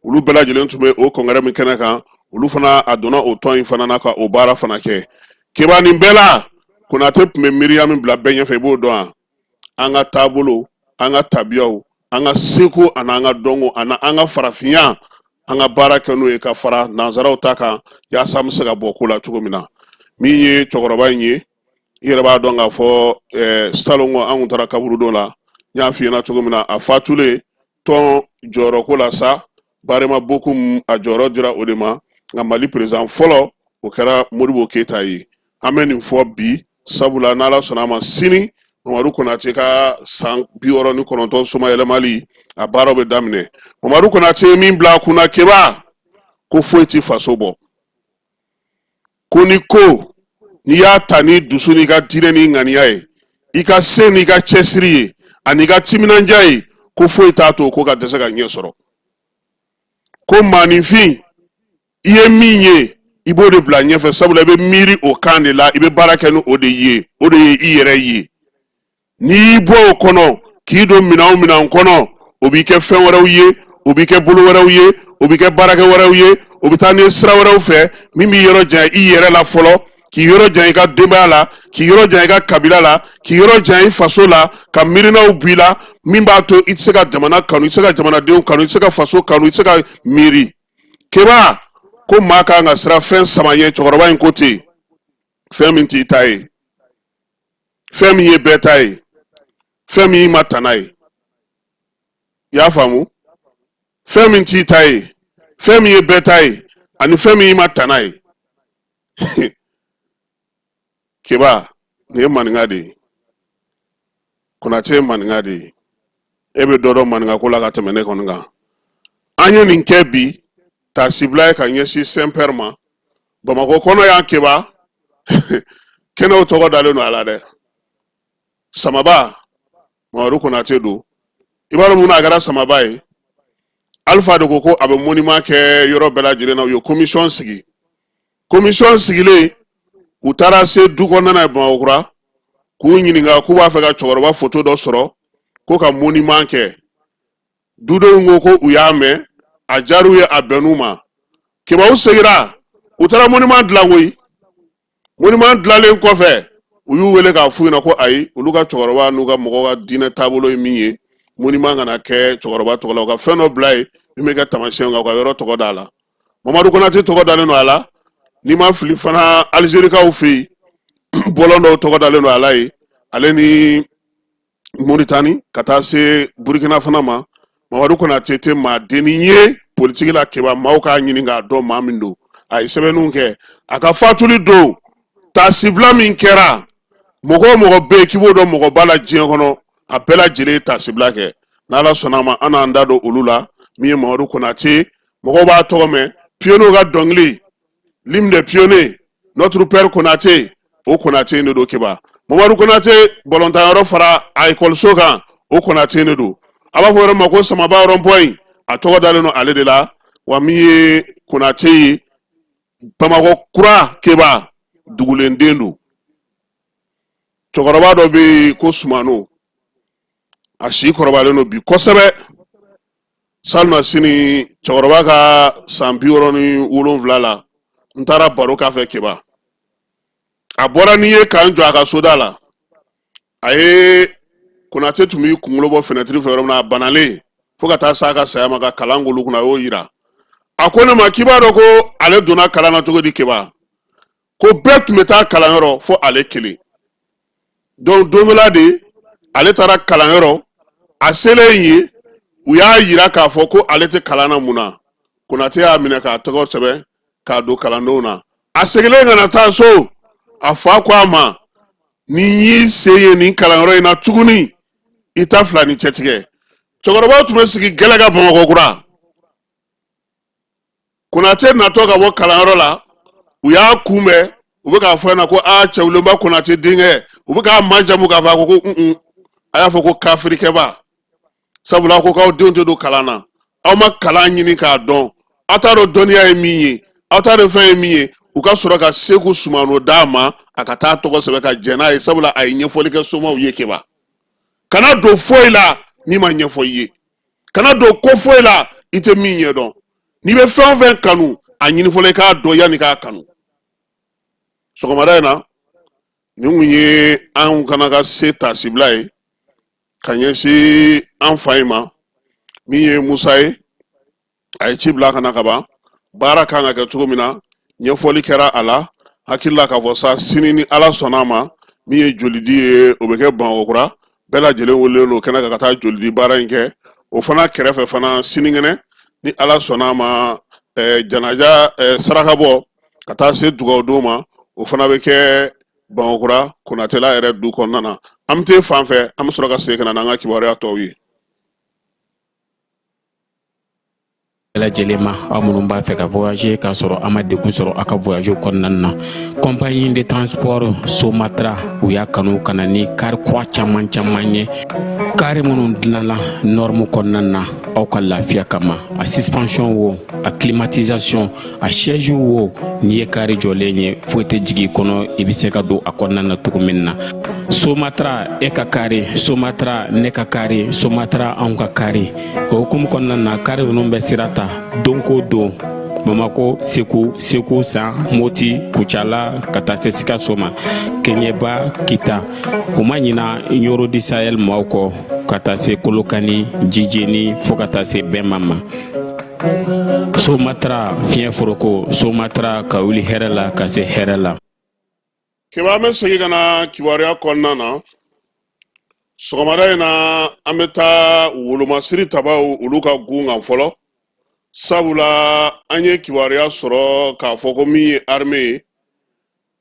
olu bɛɛ lajɛlen tun bɛ o congrès min kɛnɛ kan. Olu fana, a donna o tɔn in fana na ka o baara fana kɛ. Keba, nin bɛɛ la, Konate tun bɛ miiriya min bila bɛɛ ɲɛfɛ, i b'o dɔn wa? An ka taabolo, an ka tabiyaw, an ka seko ani an ka dɔnko ani an ka farafinya, an ka baara kɛ n'o ye ka fara nansaraw ta kan, yaasa an bɛ se ka bɔ ko la cogo min na. Min ye cɛkɔrɔba in ye, i yɛrɛ b'a dɔn k'a fɔ salon ko an kun taara kaburudo la. N y'a f'i ɲɛna cogo min na, a fatulen, tɔn jɔyɔrɔko la sa, Barema Bokum, a jɔyɔrɔ dira o de ma. Nka Mali président fɔlɔ, o kɛra Modibo Keyita ye. An bɛ nin fɔ bi sabula n'Ala sɔnna a ma, sini Mamadu Konate ka san 69 somayɛlɛmali, a baaraw bɛ daminɛ. Mamadu Konate ye min bila a kunna, Keba, ko foyi ti faso bɔ, ko ni ko n'i y'a ta ni dusu n'i ka diinɛ ni ŋaniya ye, i ka se n'i ka cɛsiri ye ani i ka timinandiya ye, ko foyi t'a to ko ka dɛsɛ ka ɲɛ sɔrɔ. Ko maaninfin, i ye min ye, i b'o de bila ɲɛfɛ, sabula i bɛ miiri o kan de la, i bɛ baara kɛ ni o de ye, o de ye i yɛrɛ ye. N'i y'i bɔ o kɔnɔ k'i don minɛn o minɛn kɔnɔ, o b'i kɛ fɛn wɛrɛw ye, o b'i kɛ bolo wɛrɛw ye, o b'i kɛ baarakɛ wɛrɛw ye, o bɛ taa ni sira wɛrɛw fɛ min b'i yɔrɔ janya i yɛrɛ la fɔlɔ, k'i yɔrɔ janya i ka denbaya la, k'i yɔrɔ janya i ka kabila la, k'i yɔrɔ janya i faso la, ka miirinaw b'i la min b'a to i tɛ se ka jamana kanu, i tɛ se ka jamanadenw kanu, i tɛ se ka faso kanu, i tɛ se ka miiri. Keba, ko maa kan ka siran fɛn saba ɲɛ. Cɛkɔrɔba in ko ten: fɛn min t'i ta ye, fɛn min ye bɛɛ ta ye, fɛn min y'i ma tana ye. I y'a faamu? Fɛn min t'i ta ye, fɛn min ye bɛɛ ta ye, ani fɛn min y'i ma tana ye. Keba, nin ye maninka de ye. Konate ye maninka de ye. E bɛ dɔ dɔn maninka ko la ka tɛmɛ ne kɔni kan. An ye nin kɛ bi taasibila ye ka ɲɛsin Saint Père ma Bamakɔ kɔnɔ yan. Keba, kɛnɛw tɔgɔ dalen don a la dɛ. Samaba Mamadu Konate don. I b'a dɔn mun na a kɛra samaba ye? Alifa de ko ko a bɛ monument kɛ yɔrɔ bɛɛ lajɛlen na. U ye commission sigi. Commission sigilen, u taara se du kɔnɔna ye Bamakɔkura k'u ɲininka k'u b'a fɛ ka cɛkɔrɔba foto dɔ sɔrɔ ko ka monument kɛ. Dudenw ko ko u y'a mɛn, a diyar'u ye, a bɛnn'u ma. Keba, u segira, u taara monument dilan koyi. Monument dilanlen kɔfɛ, u y'u wele k'a f'u ɲɛna ko ayi, olu ka cɛkɔrɔba n'u ka mɔgɔw ka diinɛ taabolo ye min ye, monument kana kɛ cɛkɔrɔba tɔgɔ la, u ka fɛn dɔ bila yen min bɛ kɛ taamasiyɛn kan, u ka yɔrɔ tɔgɔ d'a la. Mamadu Konate tɔgɔ dalen don a la. N'i ma fili fana, Alizerikaw fɛ yen, bɔlɔn dɔw tɔgɔ dalen don a la yen, ale ni Moritani ka taa se Burukina fana ma. Mamadu Konate tɛ maa dennin ye politiki la. Keba, maaw k'a ɲini k'a dɔn maa min don. A ye sɛbɛnniw kɛ. A ka fatuli don taasibila min kɛra, mɔgɔ o mɔgɔ bɛ yen k'i b'o dɔn mɔgɔba la diɲɛ kɔnɔ, a bɛɛ lajɛlen ye taasibila kɛ. N'Ala sɔnna a ma, an n'an da don olu la. Min ye Mamadu Konate, mɔgɔw b'a tɔgɔ mɛn, pionniers ka dɔnkili, l'hymne des pionniers, notre père Konate, o Konate de don. Keba, Mamadu Konate balɔntanyɔrɔ fara a ekɔliso kan, o Konate de don. A b'a fɔ yɔrɔ ma ko Samaba rond-point, a tɔgɔ dalen don ale de la. Wa min ye Konate ye, Bamakɔ kura, Keba, dugulenden don. Cɛkɔrɔba dɔ bɛ yen ko Sumano, a si kɔrɔbalen don bi kosɛbɛ. Salima sini, cɛkɔrɔba ka san 67 la, n taara baro k'a fɛ. Keba, a bɔra n'i ye k'an jɔ a ka soda la. A ye Konate tun b'i kunkolo bɔ fenɛtiri fɛ yɔrɔ min na, a banalen fo ka taa s'a ka saya ma ka kalan k'olu kunna, a y'o yira. A ko ne ma k'i b'a dɔn ko ale donna kalan na cogo di? Keba, ko bɛɛ tun bɛ taa kalanyɔrɔ fo ale kelen. Donc don dɔ la de, ale taara kalanyɔrɔ. A selen yen, u y'a yira k'a fɔ ko ale tɛ kalan na. Mun na? Konate y'a minɛ k'a tɔgɔ sɛbɛn k'a don kalandenw na. A seginnen ka na taa so, a fa ko a ma: ni n y'i sen ye nin kalanyɔrɔ in na tuguni, i ta fila ni cɛtigɛ. Cɛkɔrɔbaw tun bɛ sigi gɛlɛ ka Bamakɔ kura. Konate natɔ ka bɔ kalanyɔrɔ la, u y'a kunbɛn, u bɛ k'a fɔ ɲɛna ko aa, cɛwulenba Konate denkɛ. U bɛ k'a majamu k'a fɔ, a ko ko un, a y'a fɔ ko kafirikɛba, sabula ko k'aw denw tɛ don kalan na, aw ma kalan ɲini k'a dɔn, aw t'a dɔn dɔnniya ye min ye, aw t'a dɔn fɛn ye min ye. U ka sɔrɔ ka Seku Sumano d'a ma, a ka taa tɔgɔ sɛbɛn ka jɛn n'a ye, sabula a ye ɲɛfɔli kɛ somaw ye. Keba, kana don foyi la n'i ma ɲɛfɔ i ye, kana don ko foyi la i tɛ min ɲɛdɔn. N'i bɛ fɛn o fɛn kanu, A ɲini fɔlɔ i k'a dɔn yanni k'a kanu. Sɔgɔmada in na, nin kun ye anw kana ka se taasibila ye ka ɲɛsin an fa in ma, min ye Musa ye. A ye ci bila ka na ka ban. Baara kan ka kɛ cogo min na, ɲɛfɔli kɛra a la. Hakili la k'a fɔ sa, sini ni Ala sɔnna a ma, min ye jolidi ye, o bɛ kɛ Bamakɔkura. Bɛɛ lajɛlen welelen don kɛnɛ kan ka taa jolidi baara in kɛ. O fana kɛrɛfɛ fana, sinikɛnɛ ni Ala sɔnna a ma, janaja, sarakabɔ ka taa se dugawudon ma, o fana bɛ kɛ Bamakɔkura Konatela yɛrɛ du kɔnɔna na. An bɛ t'e fan fɛ, an bɛ sɔrɔ ka segin ka na n'an ka kibaruya tɔw ye. Bɛɛ lajɛlen ma, aw minnu b'a fɛ ka voyager k'a sɔrɔ a ma degun sɔrɔ aw ka voyage kɔnɔna na, compagnie de transport Somatra, u y'a kanu ka na ni kari kura caman caman ye, kari minnu dilanna norme kɔnɔna na aw ka lafiya kama. A suspension wo, a climatisation, a siège wo, n'i ye kari jɔlen ye, foyi tɛ jigin i kɔnɔ, i bɛ se ka don a kɔnɔna na cogo min na. Somatra, e ka kari Somatra, ne ka kari Somatra, anw ka kari. O hukumu kɔnɔna na, kari ninnu bɛ sira ta don ko don Bamako, Segu, Segu San, Moti, Kucala, ka taa se Sikaso ma, Keɲeba, Kita. U ma ɲina Ɲoro du Sahel maaw kɔ, ka taa se Kolokani, Jijeni, fo ka taa se Bɛma ma. Somatra, fiɲɛ foroko Somatra, ka wuli hɛrɛ la ka se hɛrɛ la. Keba, an bɛ segin ka na kibaruya kɔnɔna na sɔgɔmada in na. An bɛ taa wolomasiri tabaw olu ka gun kan fɔlɔ, sabula an ye kibaruya sɔrɔ k'a fɔ ko min ye armée ye,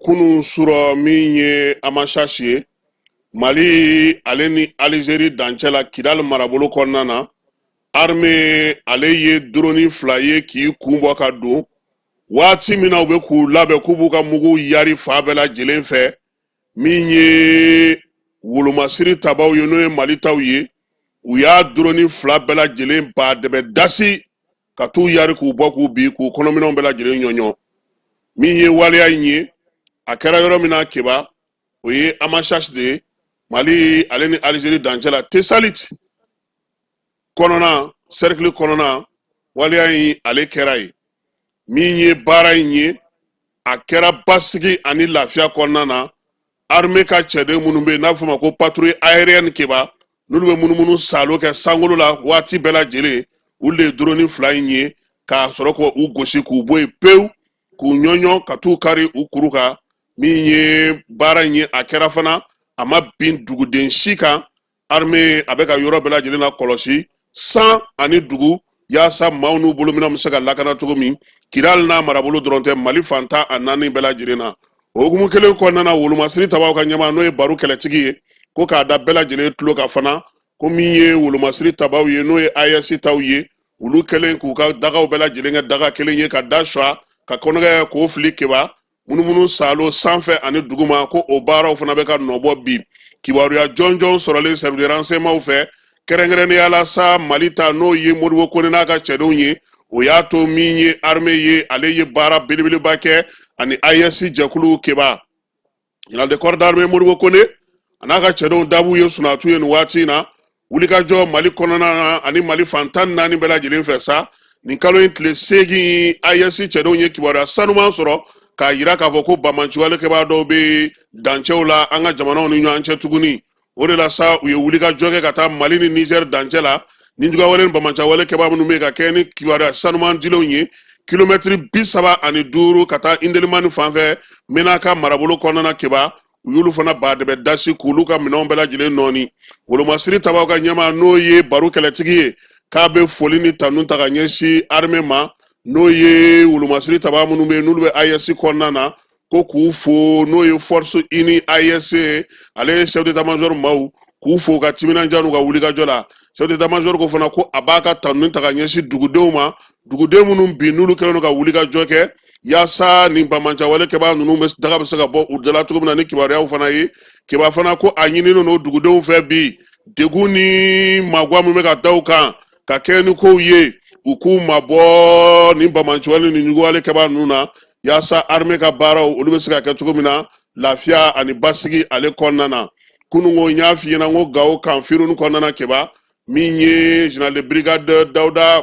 kunun surɔ, min ye Amasasi ye, Mali ale ni Alizeri dancɛ la, Kidali marabolo kɔnɔna na, armée ale ye drone 2 ye k'i kun bɔ ka don. Waati min na u bɛ k'u labɛn k'u b'u ka mugu yari fan bɛɛ lajɛlen fɛ, min ye wolomasiri tabaw ye, n'o ye Mali taw ye, u y'a drone 2 bɛɛ lajɛlen ba dɛbɛ dasi ka t'u yari k'u bɔ k'u bin, k'u kɔnɔminɛnw bɛɛ lajɛlen ɲɔɲɔ. Min ye waleya in ye, a kɛra yɔrɔ min na Keba, o ye Amasasi de ye, Mali ale ni Alizeri dancɛ la, Tesalit kɔnɔna, cercle kɔnɔna. Waleya in ale kɛra yen. Min ye baara in ye, a kɛra basigi ani lafiya kɔnɔna na. Armée ka cɛden minnu bɛ yen n'a bɛ f'o ma ko patrouille aérienne, Keba, n'olu bɛ munumunu saalo kɛ sankolo la waati bɛɛ lajɛlen, olu de ye drone 2 in ye k'a sɔrɔ k'u gosi k'u bɔ yen pewu, k'u ɲɔɲɔ ka t'u kari u kuru kan. Min ye baara in ye, a kɛra fana, a ma bin duguden si kan. Armée a bɛ ka yɔrɔ bɛɛ lajɛlen na kɔlɔsi, san ani dugu, yaasa maaw n'u bolominɛnw bɛ se ka lakana cogo min, Kidali n'a marabolo dɔrɔn tɛ, Mali fan 14 bɛɛ lajɛlen na. O hukumu kelen kɔnɔna na, wolomasiri tabaw ka ɲɛmaa, n'o ye Baru Kɛlɛtigi ye, ko k'a da bɛɛ lajɛlen tulo kan fana ko min ye wolomasiri tabaw ye, n'o ye AES taw ye, olu kɛlen k'u ka dagaw bɛɛ lajɛlen kɛ daga kelen ye, ka da suwa ka kɔnɔkɛ k'o fili Keba, munumunu saalo sanfɛ ani duguma, ko o baaraw fana bɛ ka nɔbɔ bi. Kibaruya jɔnjɔn sɔrɔlen service de renseignement fɛ, kɛrɛnkɛrɛnnenya la sa, Mali ta, n'o ye Modibo Kone n'a ka cɛdenw ye, o y'a to min ye armée ye, ale ye baara belebeleba kɛ ani AES jɛkulu. Keba, général de corps d'armée Modibo Kone a n'a ka cɛdenw dabu ye sunatu ye nin waati in na, wulikajɔ Mali kɔnɔna na ani Mali fan 14 bɛɛ lajɛlen fɛ sa. Nin kalo in tile 8, AES cɛdenw ye kibaruya sanuman sɔrɔ k'a yira k'a fɔ ko banbaanciwalekɛbaa dɔw bɛ dancɛw la an ka jamanaw ni ɲɔgɔn cɛ tuguni. O de la sa, u ye wulikajɔ kɛ ka taa Mali ni Niger dancɛ la. Nijuguyawale ni banbaanciwale kɛbaa minnu bɛ yen, ka kɛ ni kibaruya sanuman dilenw ye, kilomɛtiri 35 ka taa Indelimani fan fɛ, Menaka marabolo kɔnɔna na, Keba, u y'olu fana badɛbɛ dasi k'olu ka minɛnw bɛɛ lajɛlen nɔɔni. Wolomasiri tabaw ka ɲɛmaa, n'o ye Baru Kɛlɛtigi ye, k'a bɛ foli ni tanu ta ka ɲɛsin armée ma, n'o ye wolomasiri taba minnu bɛ yen n'olu bɛ AES kɔnɔna na, ko k'u fo, n'o ye force unie AES, ale ye chef d'état major maaw, k'u fo ka timinandiya n'u ka wulikajɔ la. Chef d'état major ko fana ko a b'a ka tanuni ta ka ɲɛsin dugudenw ma, duguden minnu bi n'olu kɛlen don ka wulikajɔ kɛ yaasa nin banbaanciwale kɛbaa ninnu bɛ daga bɛ se ka bɔ u dala cogo min na ni kibaruyaw fana ye. Keba fana ko a ɲininen don dugudenw fɛ bi, degun ni maguwa min bɛ ka da u kan ka kɛ ni kow ye, u k'u mabɔ nin banbaanciwale ni ɲuguwale kɛbaa ninnu na, yaasa armée ka baaraw olu bɛ se ka kɛ cogo min na lafiya ani basigi ale kɔnɔna na. Kununko n y'a f'i ɲɛna n ko Gawo kan Firuni kɔnɔna na, Keba, min ye général de brigade Dawuda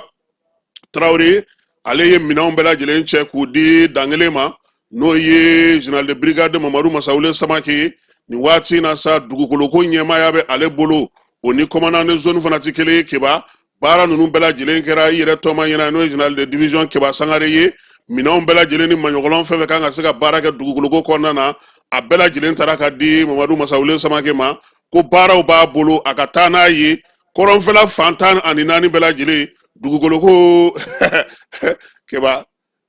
Tarawele Ale ye minɛnw bɛɛ lajɛlen cɛ k'u di dankelen ma, n'o ye général de brigade Mamadu Masawule Samake ye. Nin waati in na sa, dugukoloko ɲɛmaaya bɛ ale bolo, o ni commandant de zone fana tɛ kelen ye. Keba, baara ninnu bɛɛ lajɛlen kɛra i yɛrɛ tɔma ɲɛna, n'o ye général de division Keba Sangare ye. Minɛnw bɛɛ lajɛlen ni maɲɔgɔlɔn fɛn fɛn kan ka se ka baara kɛ dugukoloko kɔnɔna na, a bɛɛ lajɛlen taara ka di Mamadu Masawule Samake ma, ko baaraw b'a bolo, a ka taa n'a ye kɔrɔnfɛla fan 14 bɛɛ lajɛlen dugukoloko. Keba,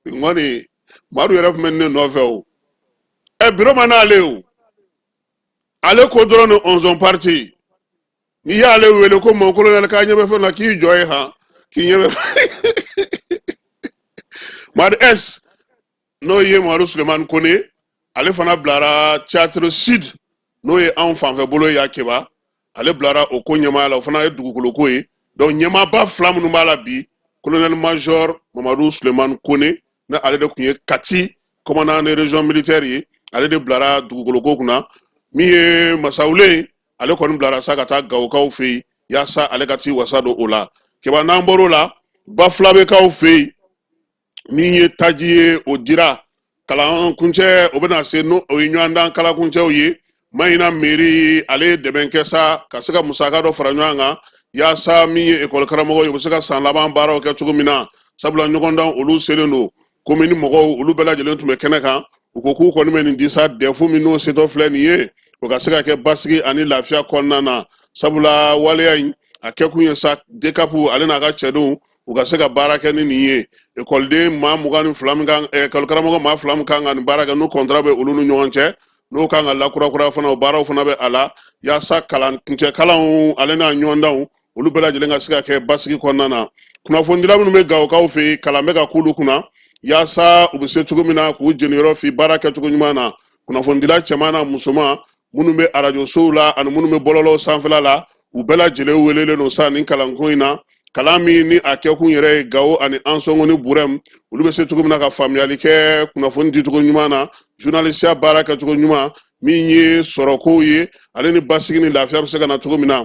nin kɔni, Madu yɛrɛ tun bɛ ne nɔfɛ o. Ɛ, biro ma n'ale o, ale ko dɔrɔn ni onzon parti. N'i y'ale wele ko mon colonel, k'a ɲɛ bɛ fɛn na, k'i jɔ ye han, k'i ɲɛ bɛ Madu S, n'o ye Mamadu Sulemani Kone, ale fana bilara théâtre sud, n'o ye anw fanfɛ bolo ye. Keba, ale bilara o ko ɲɛmaaya la, o fana ye dugukoloko ye. Donc ɲɛmaaba fila minnu b'a la bi, colonel major Mamadu Sulemani Kone, ne ale de tun ye Kati commandant de région militaire ye, ale de bilara dugukoloko kunna. Min ye Masawule, ale kɔni bilara sa ka taa Gawokaw fɛ yen, yaasa ale ka t'i wasa don o la. Keba, n'an bɔr'o la, Bafulabekaw fɛ yen, min ye taji ye, o dira kalan kuncɛ, o bɛna se, n'o o ye ɲɔgɔndan kalankuncɛw ye. Mayina mairie, ale ye dɛmɛ kɛ sa ka se ka musaka dɔ fara ɲɔgɔn kan, yaasa min ye ekɔli karamɔgɔ ye, u bɛ se ka san laban baaraw kɛ cogo min na, sabula ɲɔgɔndan olu selen don. Komini mɔgɔw, olu bɛɛ lajɛlen tun bɛ kɛnɛ kan. U ko k'u kɔni bɛ nin di sa, dɛfu min n'o setɔ filɛ nin ye, o ka se ka kɛ basigi ani lafiya kɔnɔna na, sabula waleya in a kɛkun ye sa, dekapu ale n'a ka cɛdenw, u ka se ka baara kɛ ni nin ye. Ekɔliden maa 22 min kan, ekɔli karamɔgɔ maa 2 min kan ka nin baara kɛ, n'o kɔntara bɛ olu ni ɲɔgɔn cɛ, n'o kan ka lakurakura fana, o baaraw fana bɛ a la, yaasa kalan kuncɛ kalanw ale n'a ɲɔgɔndanw, olu bɛɛ lajɛlen ka se ka kɛ basigi kɔnɔna na. Kunnafonidila minnu bɛ Gawokaw fɛ yen, kalan bɛ ka k'olu kunna, yaasa u bɛ se cogo min na k'u jeniyɔrɔ fi baara kɛcogo ɲuman na. Kunnafonidila cɛman n'a musoman minnu bɛ arajosow la ani minnu bɛ bɔlɔlɔw sanfɛla la, u bɛɛ lajɛlen welelen don sa nin kalanko in na, kalan min ni a kɛkun yɛrɛ ye Gawo ani Ansɔngo ni Burɛm, olu bɛ se cogo min na ka faamuyali kɛ kunnafoni dicogo ɲuman na, journalisiya baara kɛcogo ɲuman, min ye sɔrɔkow ye, ale ni basigi ni lafiya bɛ se ka na cogo min na.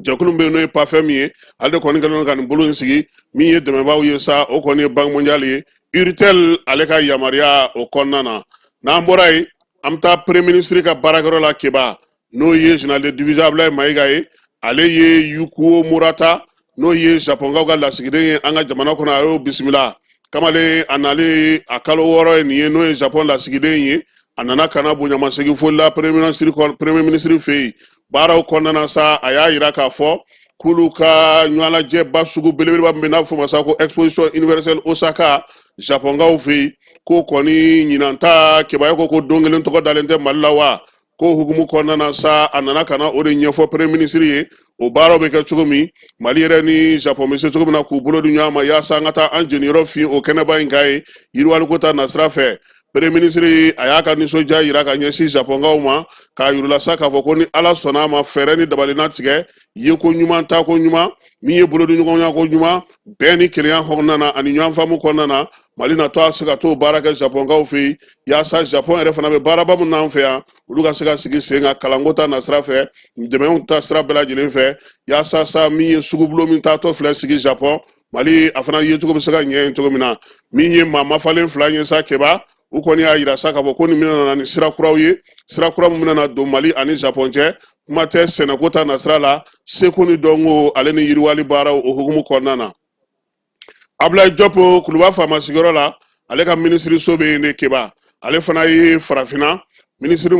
Jɛkulu bɛ yen, n'o ye PAFEM ye, ale de kɔni kɛlen don ka nin bolo in sigi. Min ye dɛmɛbaaw ye sa, o kɔni ye Banque mondiale ye, Uritel ale ka yamaruya o kɔnɔna na. N'an bɔra yen, an bɛ taa premier ministre ka baarakɛyɔrɔ la. Keba, n'o ye général de division Abulaye Mayiga ye, ale ye Yukuo Murata, n'o ye Japonkaw ka lasigiden ye an ka jamana kɔnɔ, a y'o bisimila. Kamalen, a nalen a kalo 6 ye nin ye, n'o ye Japon lasigiden ye, a nana ka na bonyamasegin foli la premier ministre fɛ yen. Baaraw kɔnɔna na sa, a y'a yira k'a fɔ k'olu ka ɲɔgɔnlajɛba sugu belebeleba min bɛ n'a bɛ f'o ma sa ko exposition universelle Osaka, Japonkaw fɛ yen, k'o kɔni ɲinan ta, Keba, ko don kelen tɔgɔ dalen tɛ Mali la wa? Ko hukumu kɔnɔna na sa, a nana ka na o de ɲɛfɔ premier ministre ye, o baaraw bɛ kɛ cogo min, Mali yɛrɛ ni Japon bɛ se cogo min na k'u bolo di ɲɔgɔn ma, yaasa an ka taa an jeniyɔrɔ fin o kɛnɛba in kan ye, yiriwaliko ta nasira fɛ. Premier ministre, a y'a ka nisɔndiya yira ka ɲɛsin Japonkaw ma, k'a yir'u sa k'a fɔ ko ni Ala sɔnna a ma, fɛɛrɛ ni dabali na tigɛ, yeko ɲuman, taako ɲuman, min ye bolodiɲɔgɔnya ko ɲuman, bɛn ni kelenya kɔnɔna na ani ɲɔgɔn faamu kɔnɔna na, Mali natɔ a se ka t'o baara kɛ Japonkaw fɛ yen, yaasa Japon yɛrɛ fana bɛ baaraba min n'an fɛ yan, olu ka se ka sigi sen kan kalanko ta nasira fɛ, dɛmɛw ta sira bɛɛ lajɛlen fɛ, yaasa sa min ye sugubulon min taatɔ filɛ sigi Japon, Mali a fana yecogo bɛ se ka ɲɛ yen cogo min na. Min ye maa mafalen fila ye sa, Keba, u kɔni y'a yira sa k'a fɔ ko nin bɛna na ni sira kuraw ye, sira kura min bɛna na don Mali ani Japon cɛ, kuma tɛ sɛnɛko ta nasira la, seko ni dɔnko ale ni yiriwali baaraw o hukumu kɔnɔna na. Abulayi Jɔpu, Kuluba faama sigiyɔrɔ la, ale ka minisiriso bɛ yen de. Keba, ale fana ye farafinna minisiri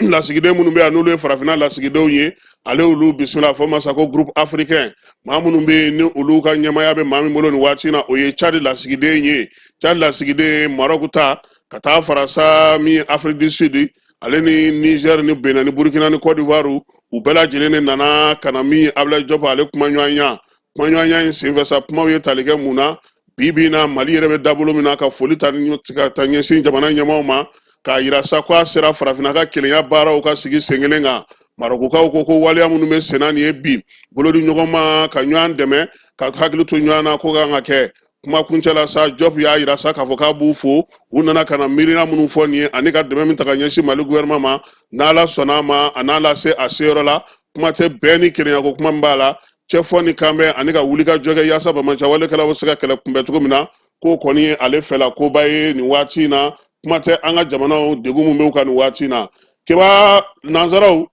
lasigiden minnu bɛ yan, n'olu ye farafinna lasigidenw ye, ale y'olu bisimila. Fɔ masa ko groupe africain, maa minnu bɛ yen ni olu ka ɲɛmaaya bɛ maa min bolo nin waati in na, o ye Tchad lasigiden ye, Tchad lasigiden, Maroc ta ka taa fara sa min ye Afrique du Sud, ale ni Niger ni Benin ni Burkina ni Côte d'Ivoire, u bɛɛ lajɛlen de nana ka na min ye Abulayi Jɔpu ale kumaɲɔgɔnya. Kumaɲɔgɔnya in senfɛ sa, kumaw ye tali kɛ mun na? Bi bi in na, Mali yɛrɛ bɛ dabolo min na, ka foli ta ka taa ɲɛsin jamana ɲɛmaaw ma, k'a yira sa ko a sera farafinna ka kelenya baaraw ka sigi sen kelen kan. Marɔkukaw ko waleya minnu bɛ senna nin ye bi, bolodi ɲɔgɔn ma, ka ɲɔgɔn dɛmɛ, ka hakili to ɲɔgɔn na, ko kan ka kɛ. Kuma kuncɛ la sa, Jɔp y'a yira sa k'a fɔ k'a b'u fo, u nana ka na miirina minnu fɔ nin ye ani ka dɛmɛ min ta ka ɲɛsin Mali gouvernement ma, n'Ala sɔnna a ma, a n'a lase a seyɔrɔ la. Kuma tɛ bɛn ni kelenya ko kuma min b'a la, cɛfɔ ni kanbɛn ani ka wuli ka jɔ kɛ yaasa banbaanciya walekɛlaw bɛ se ka kɛlɛ kunbɛn cogo min na. K'o kɔni ye ale fɛla koba ye nin waati in na. Kuma tɛ an ka jamanaw degun min bɛ u kan nin waati in na. Keba, nansaraw,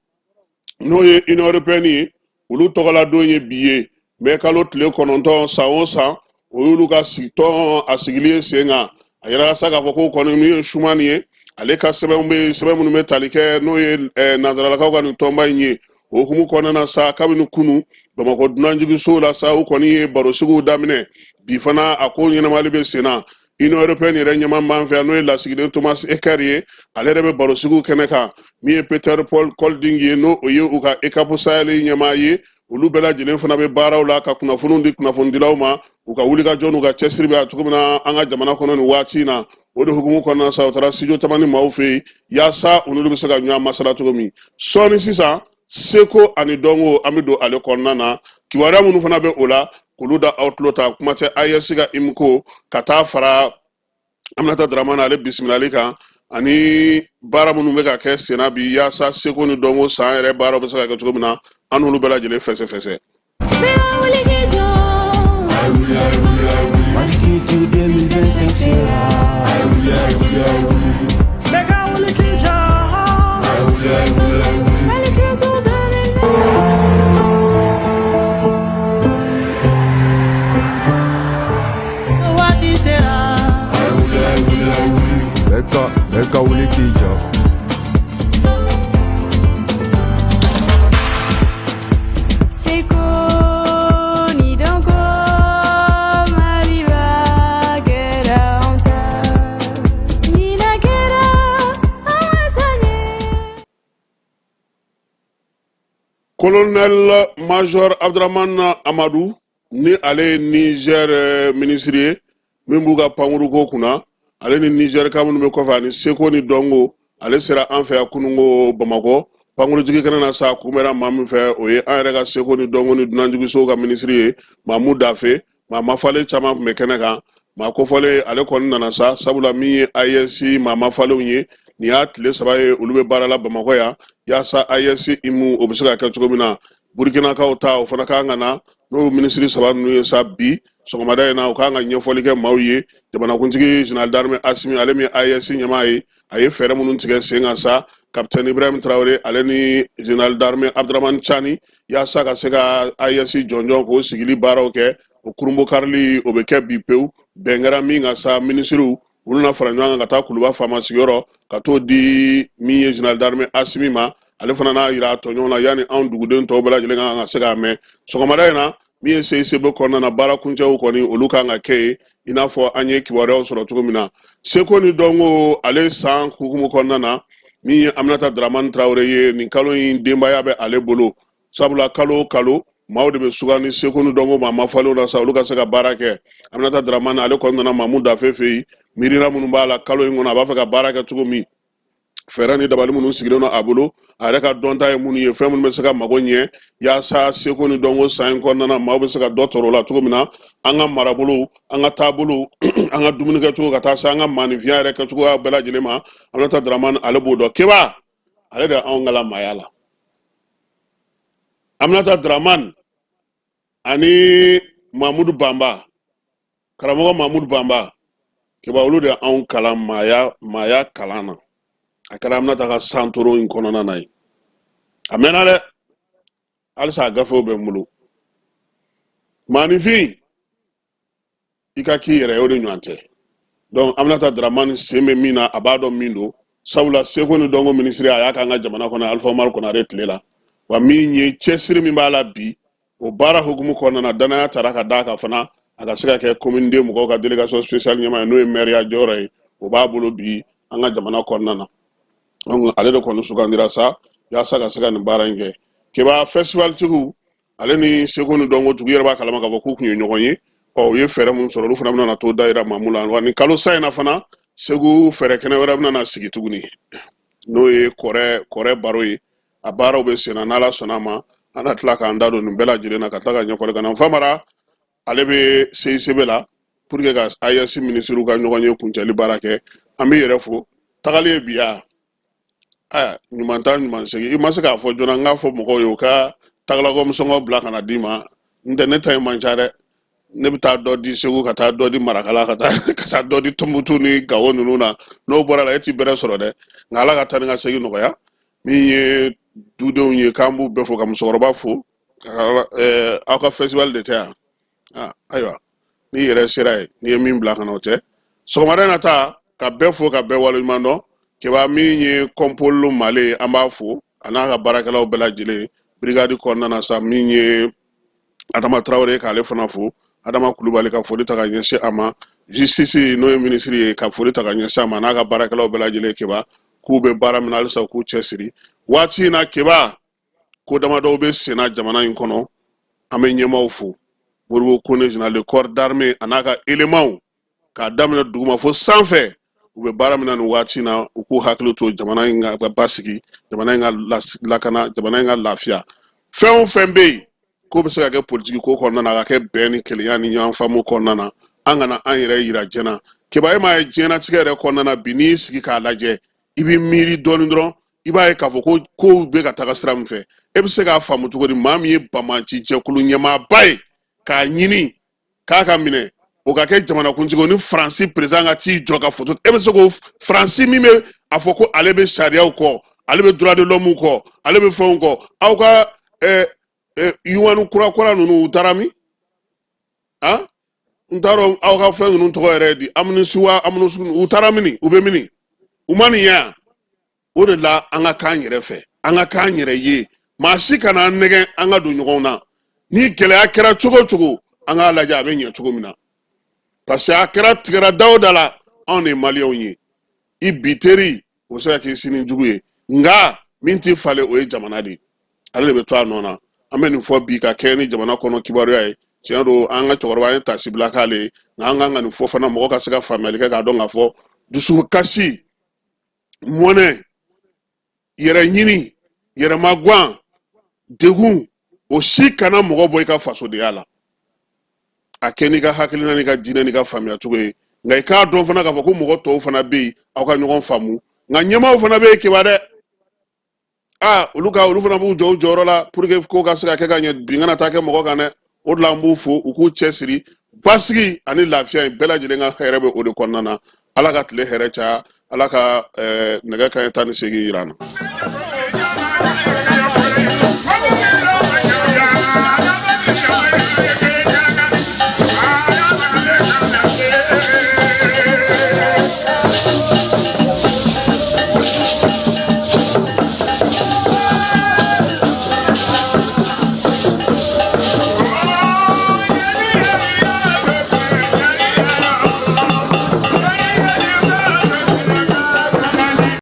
n'o ye Union européenne ye, olu tɔgɔladon ye bi ye, mɛ kalo tile 9, san o san o y'olu ka sigitɔn a sigili ye sen kan. A yɛrɛ sa k'a fɔ ko kɔni min ye Schuman ye, ale ka sɛbɛnw bɛ yen, sɛbɛn minnu bɛ tali kɛ, n'o ye nansaralakaw ka nin tɔnba in ye. O hukumu kɔnɔna na sa, kabini kunu Bamakɔ dunanjiginso la sa, u kɔni ye barosigiw daminɛ. Bi fana a ko ɲɛnamali bɛ sen na. Union européenne yɛrɛ ɲɛmaa b'an fɛ yan, n'o ye lasigiden Thomas Eckert ye, ale yɛrɛ bɛ barosigiw kɛnɛ kan. Min ye Peter Paul Kolding ye, n'o o ye u ka EUCAP Sahel ɲɛmaa ye, olu bɛɛ lajɛlen fana bɛ baaraw la ka kunnafoniw di kunnafonidilaw ma, u ka wulikajɔ n'u ka cɛsiri bɛ a cogo min na an ka jamana kɔnɔ nin waati in na. O de hukumu kɔnɔna sa, u taara studio Tamani maaw fɛ yen yaasa u n'olu bɛ se ka ɲɔgɔn masala cogo min. Sɔɔni sisan, seko ani dɔnko, an bɛ don ale kɔnɔna na. Kibaruya minnu fana bɛ o la, k'olu da aw tulo ta. Kuma tɛ AES ka IMCO ka taa fara Aminata Dramane ale bisimilali kan, ani baara minnu bɛ ka kɛ senna bi yaasa seko ni dɔnko san yɛrɛ baaraw bɛ se ka kɛ cogo min na, an n'olu bɛɛ lajɛlen fɛsɛfɛsɛ. Mali Culture 2025 sera. Bɛɛ ka wuli k'i jɔ. Mali Culture 2025 waati sera. Bɛɛ ka wuli k'i jɔ. Seko ni dɔnko, Maliba kɛra anw ta. Ɲinan kɛra an ka san ye. Colonel Major Abdramane Amadou, ni ale ye Niger minisiri ye min b'u ka pankuruko kunna, ale ni Niger ka minnu bɛ kɔfɛ ani seko ni dɔnko, ale sera an fɛ yan kununko Bamakɔ pankurujigi kɛnɛ na sa. Kunbɛra maa min fɛ, o ye an yɛrɛ ka seko ni dɔnko ni dunanjiginsow ka minisiri ye, Mamu Dafe. Maa mafalen caman tun bɛ kɛnɛ kan. Maa kofɔlen, ale kɔni nana sa, sabula min ye AES maa mafalenw ye, nin y'a tile 3 ye olu bɛ baara la Bamakɔ yan yaasa AES IMU o bɛ se ka kɛ cogo min na. Burukinakaw ta, o fana kan ka na, n'o minisiri saba ninnu ye sa. Bi sɔgɔmada in na, u kan ka ɲɛfɔli kɛ maaw ye. Jamanakuntigi général d'armée Asimi, ale min ye AES ɲɛmaa ye, a ye fɛɛrɛ minnu tigɛ sen kan sa, capitaine Ibrahim Traoré, ale ni général d'armée Abdramane Tchani, yaasa ka se ka AES jɔnjɔn k'o sigili baaraw kɛ. O kurunbokarili, o bɛ kɛ bi pewu. Bɛn kɛra min kan sa, minisiriw olu na fara ɲɔgɔn kan ka taa Kuluba faama sigiyɔrɔ ka t'o di min ye général d'armée Asimi ma. Ale fana n'a yira a tɔɲɔgɔn na yanni anw duguden tɔw bɛɛ lajɛlen kan ka se k'a mɛn. Sɔgɔmada in na, min ye CICB kɔnɔna na, baara kuncɛw kɔni, olu kan ka kɛ yen, i n'a fɔ an ye kibaruyaw sɔrɔ cogo min na. Seko ni dɔnko ale san hukumu kɔnɔna na, min ye Aminata Dramane Traoré ye, nin kalo in denbaya bɛ ale bolo, sabula kalo o kalo maaw de bɛ sugandi seko ni dɔnko maa mafalenw na sa, olu ka se ka baara kɛ. Aminata Dramane, ale kɔni nana Mamu Dafe fɛ yen. Miirina minnu b'a la kalo in kɔnɔ, a b'a fɛ ka baara kɛ cogo min, fɛɛrɛ ni dabali minnu sigilen don a bolo, a yɛrɛ ka dɔnta ye minnu ye, fɛn minnu bɛ se ka mago ɲɛ yaasa seko ni dɔnko san in kɔnɔna na, maaw bɛ se ka dɔ tɔrɔ o la cogo min na, an ka marabolow, an ka taabolow, an ka dumuni kɛcogo, ka taa se an ka maaninfinya yɛrɛ kɛcogoya bɛɛ lajɛlen ma. Aminata Dramane, ale b'o dɔn. Keba, ale de anw kalan maaya la. Aminata Dramane ani Mamudu Banba, karamɔgɔ Mamudu Banba, Keba, olu de anw kalan maaya kalan na. A kɛra Aminata ka santoro in kɔnɔna na ye, a mɛnna dɛ, halisa a gafew bɛ n bolo. Maaninfin, i ka k'i yɛrɛ ye, o de ɲɔgɔn tɛ. Donc Aminata Dramane sen bɛ min na, a b'a dɔn min don, sabula seko ni dɔnko minisiri, a y'a k'an ka jamana kɔnɔ Alpha Umaru Konare tile la. Wa min ye cɛsiri min b'a la bi, o baara hukumu kɔnɔna na, danaya tara ka d'a kan fana, a ka se ka kɛ commune deux mɔgɔw ka délégation spéciale ɲɛmaa ye, n'o ye maire jɔyɔrɔ ye, o b'a bolo bi an ka jamana kɔnɔna na. Donc ale de kɔni sugandira sa yaasa ka se ka nin baara in kɛ. Keba, festival tigiw, ale ni seko ni dɔnko tigi yɛrɛ b'a kalama k'a fɔ k'u tun ye ɲɔgɔn ye. Ɔ, u ye fɛɛrɛ minnu sɔrɔ, olu fana bɛna t'o da yira Mamu la. Wa nin kalo sa in na fana, Segu fɛɛrɛ kɛnɛ wɛrɛ bɛna na sigi tuguni, n'o ye kɔrɛ baro ye. A baaraw bɛ senna. N'Ala sɔnna a ma, an na tila k'an da don nin bɛɛ lajɛlen na, ka tila ka ɲɛfɔli kɛ. Na Famara, ale bɛ CICB la pour que ka AES minisiriw ka ɲɔgɔn ye kuncɛli baara kɛ. An bɛ yɛrɛ fo tagali ye bi ya. Aya, ɲuman taa, ɲuman segin. I ma se k'a fɔ joona, n k'a fɔ mɔgɔw ye u ka tagalakɔ sɔngɔ bila ka na d'i ma. N tɛ ne ta in man ca dɛ. Ne bɛ taa dɔ di Segu, ka taa dɔ di Marakala, ka taa ka taa dɔ di Tɔnbukutu ni Gawo ninnu na. N'o bɔra la, e ti bɛrɛ sɔrɔ dɛ. Nka Ala ka taa ni ka segin nɔgɔya. Min ye dudenw ye, k'an b'u bɛɛ fo, ka musokɔrɔba fo. Aw ka festival de tɛ yan? Ayiwa, n'i yɛrɛ sera yen, n'i ye min bila ka na, o tɛ. Sɔgɔmada in na ta, ka bɛɛ fo, ka bɛɛ waleɲuman dɔn. Keba, min ye Kɔnpolo Male, an b'a fo, a n'a ka baarakɛlaw bɛɛ lajɛlen brigade kɔnɔna na sa. Min ye Adama Tarawele, k'ale fana fo. Adama Kulubali, ka foli ta ka ɲɛsin a ma. Justice, n'o ye minisiri ye, ka foli ta ka ɲɛsin a ma, n'a ka baarakɛlaw bɛɛ lajɛlen. Keba, k'u bɛ baara min na halisa, k'u cɛsiri. Waati in na, Keba, ko damadɔw bɛ senna jamana in kɔnɔ. An bɛ ɲɛmaaw fo. Modibo Kone, général de corps d'armée, a n'a ka éléments, k'a daminɛ duguma fo sanfɛ, u bɛ baara min na nin waati in na, u k'u hakili to jamana in ka basigi, jamana in ka lakana, jamana in ka lafiya. Fɛn o fɛn bɛ yen k'o bɛ se ka kɛ politiki ko kɔnɔna na, a ka kɛ bɛn ni kelenya ni ɲɔgɔn faamu kɔnɔna na. An kana an yɛrɛ yira diɲɛ na. Keba, e m'a ye, diɲɛnatigɛ yɛrɛ kɔnɔna na bi, n'i y'i sigi k'a lajɛ, i b'i miiri dɔɔnin dɔrɔn, i b'a ye k'a fɔ ko kow bɛ ka taga sira min fɛ, e bɛ se k'a faamu cogo di? Maa min ye banbaanci jɛkulu ɲɛmaaba ye, k'a ɲini k'a ka minɛ, o ka kɛ jamanakuntigi, ni Faransi président ka t'i jɔ ka foto, e bɛ se k'o Faransi min bɛ a fɔ ko ale bɛ sariyaw kɔ, ale bɛ droit de l'homme kɔ, ale bɛ fɛnw kɔ, aw ka yuwanu kura kura ninnu, u taara min? Han, n t'a dɔn aw ka fɛn ninnu tɔgɔ yɛrɛ di, amnistie wa amnistie, u taara mini, u bɛ mini, u ma nin ye yan. O de la, an ka k'an yɛrɛ fɛ, an ka k'an yɛrɛ ye. Maa si kana an nɛgɛn an ka don ɲɔgɔn na. Ni gɛlɛya kɛra cogo o cogo, an k'a lajɛ a bɛ ɲɛ cogo min na, parce que a kɛra tigɛra da o da la, anw de ye maliyɛnw ye. I bi teri, o bɛ se ka k'i sini jugu ye, nka min tɛ falen, o ye jamana de ye, ale de bɛ to a nɔ na. An bɛ nin fɔ bi ka kɛɲɛ ni jamana kɔnɔ kibaruya ye. Tiɲɛ don, an ka cɛkɔrɔba, an ye tasibila k'ale ye, nka an kan ka nin fɔ fana, mɔgɔ ka se ka faamuyali kɛ, k'a dɔn k'a fɔ dusukasi, mɔnɛ, yɛrɛ ɲini, yɛrɛmagwan, degun, o si kana mɔgɔ bɔ i ka fasodenya la. A kɛ n'i ka hakilina, n'i ka diinɛ, n'i ka faamuya cogo ye, nka i k'a dɔn fana k'a fɔ ko mɔgɔ tɔw fana bɛ yen, aw ka ɲɔgɔn faamu. Nka ɲɛmaaw fana bɛ yen, Keba dɛ. Aa, olu ka olu fana b'u jɔ u jɔyɔrɔ la pour que ko ka se ka kɛ ka ɲɛ, bin kana taa kɛ mɔgɔ kan dɛ. O de la, an b'u fo, u k'u cɛsiri. Basigi ani lafiya in, bɛɛ lajɛlen ka hɛrɛ bɛ o de kɔnɔna na. Ala ka tile hɛrɛ caya. Ala ka nɛgɛ kanɲɛ 18 yira an na.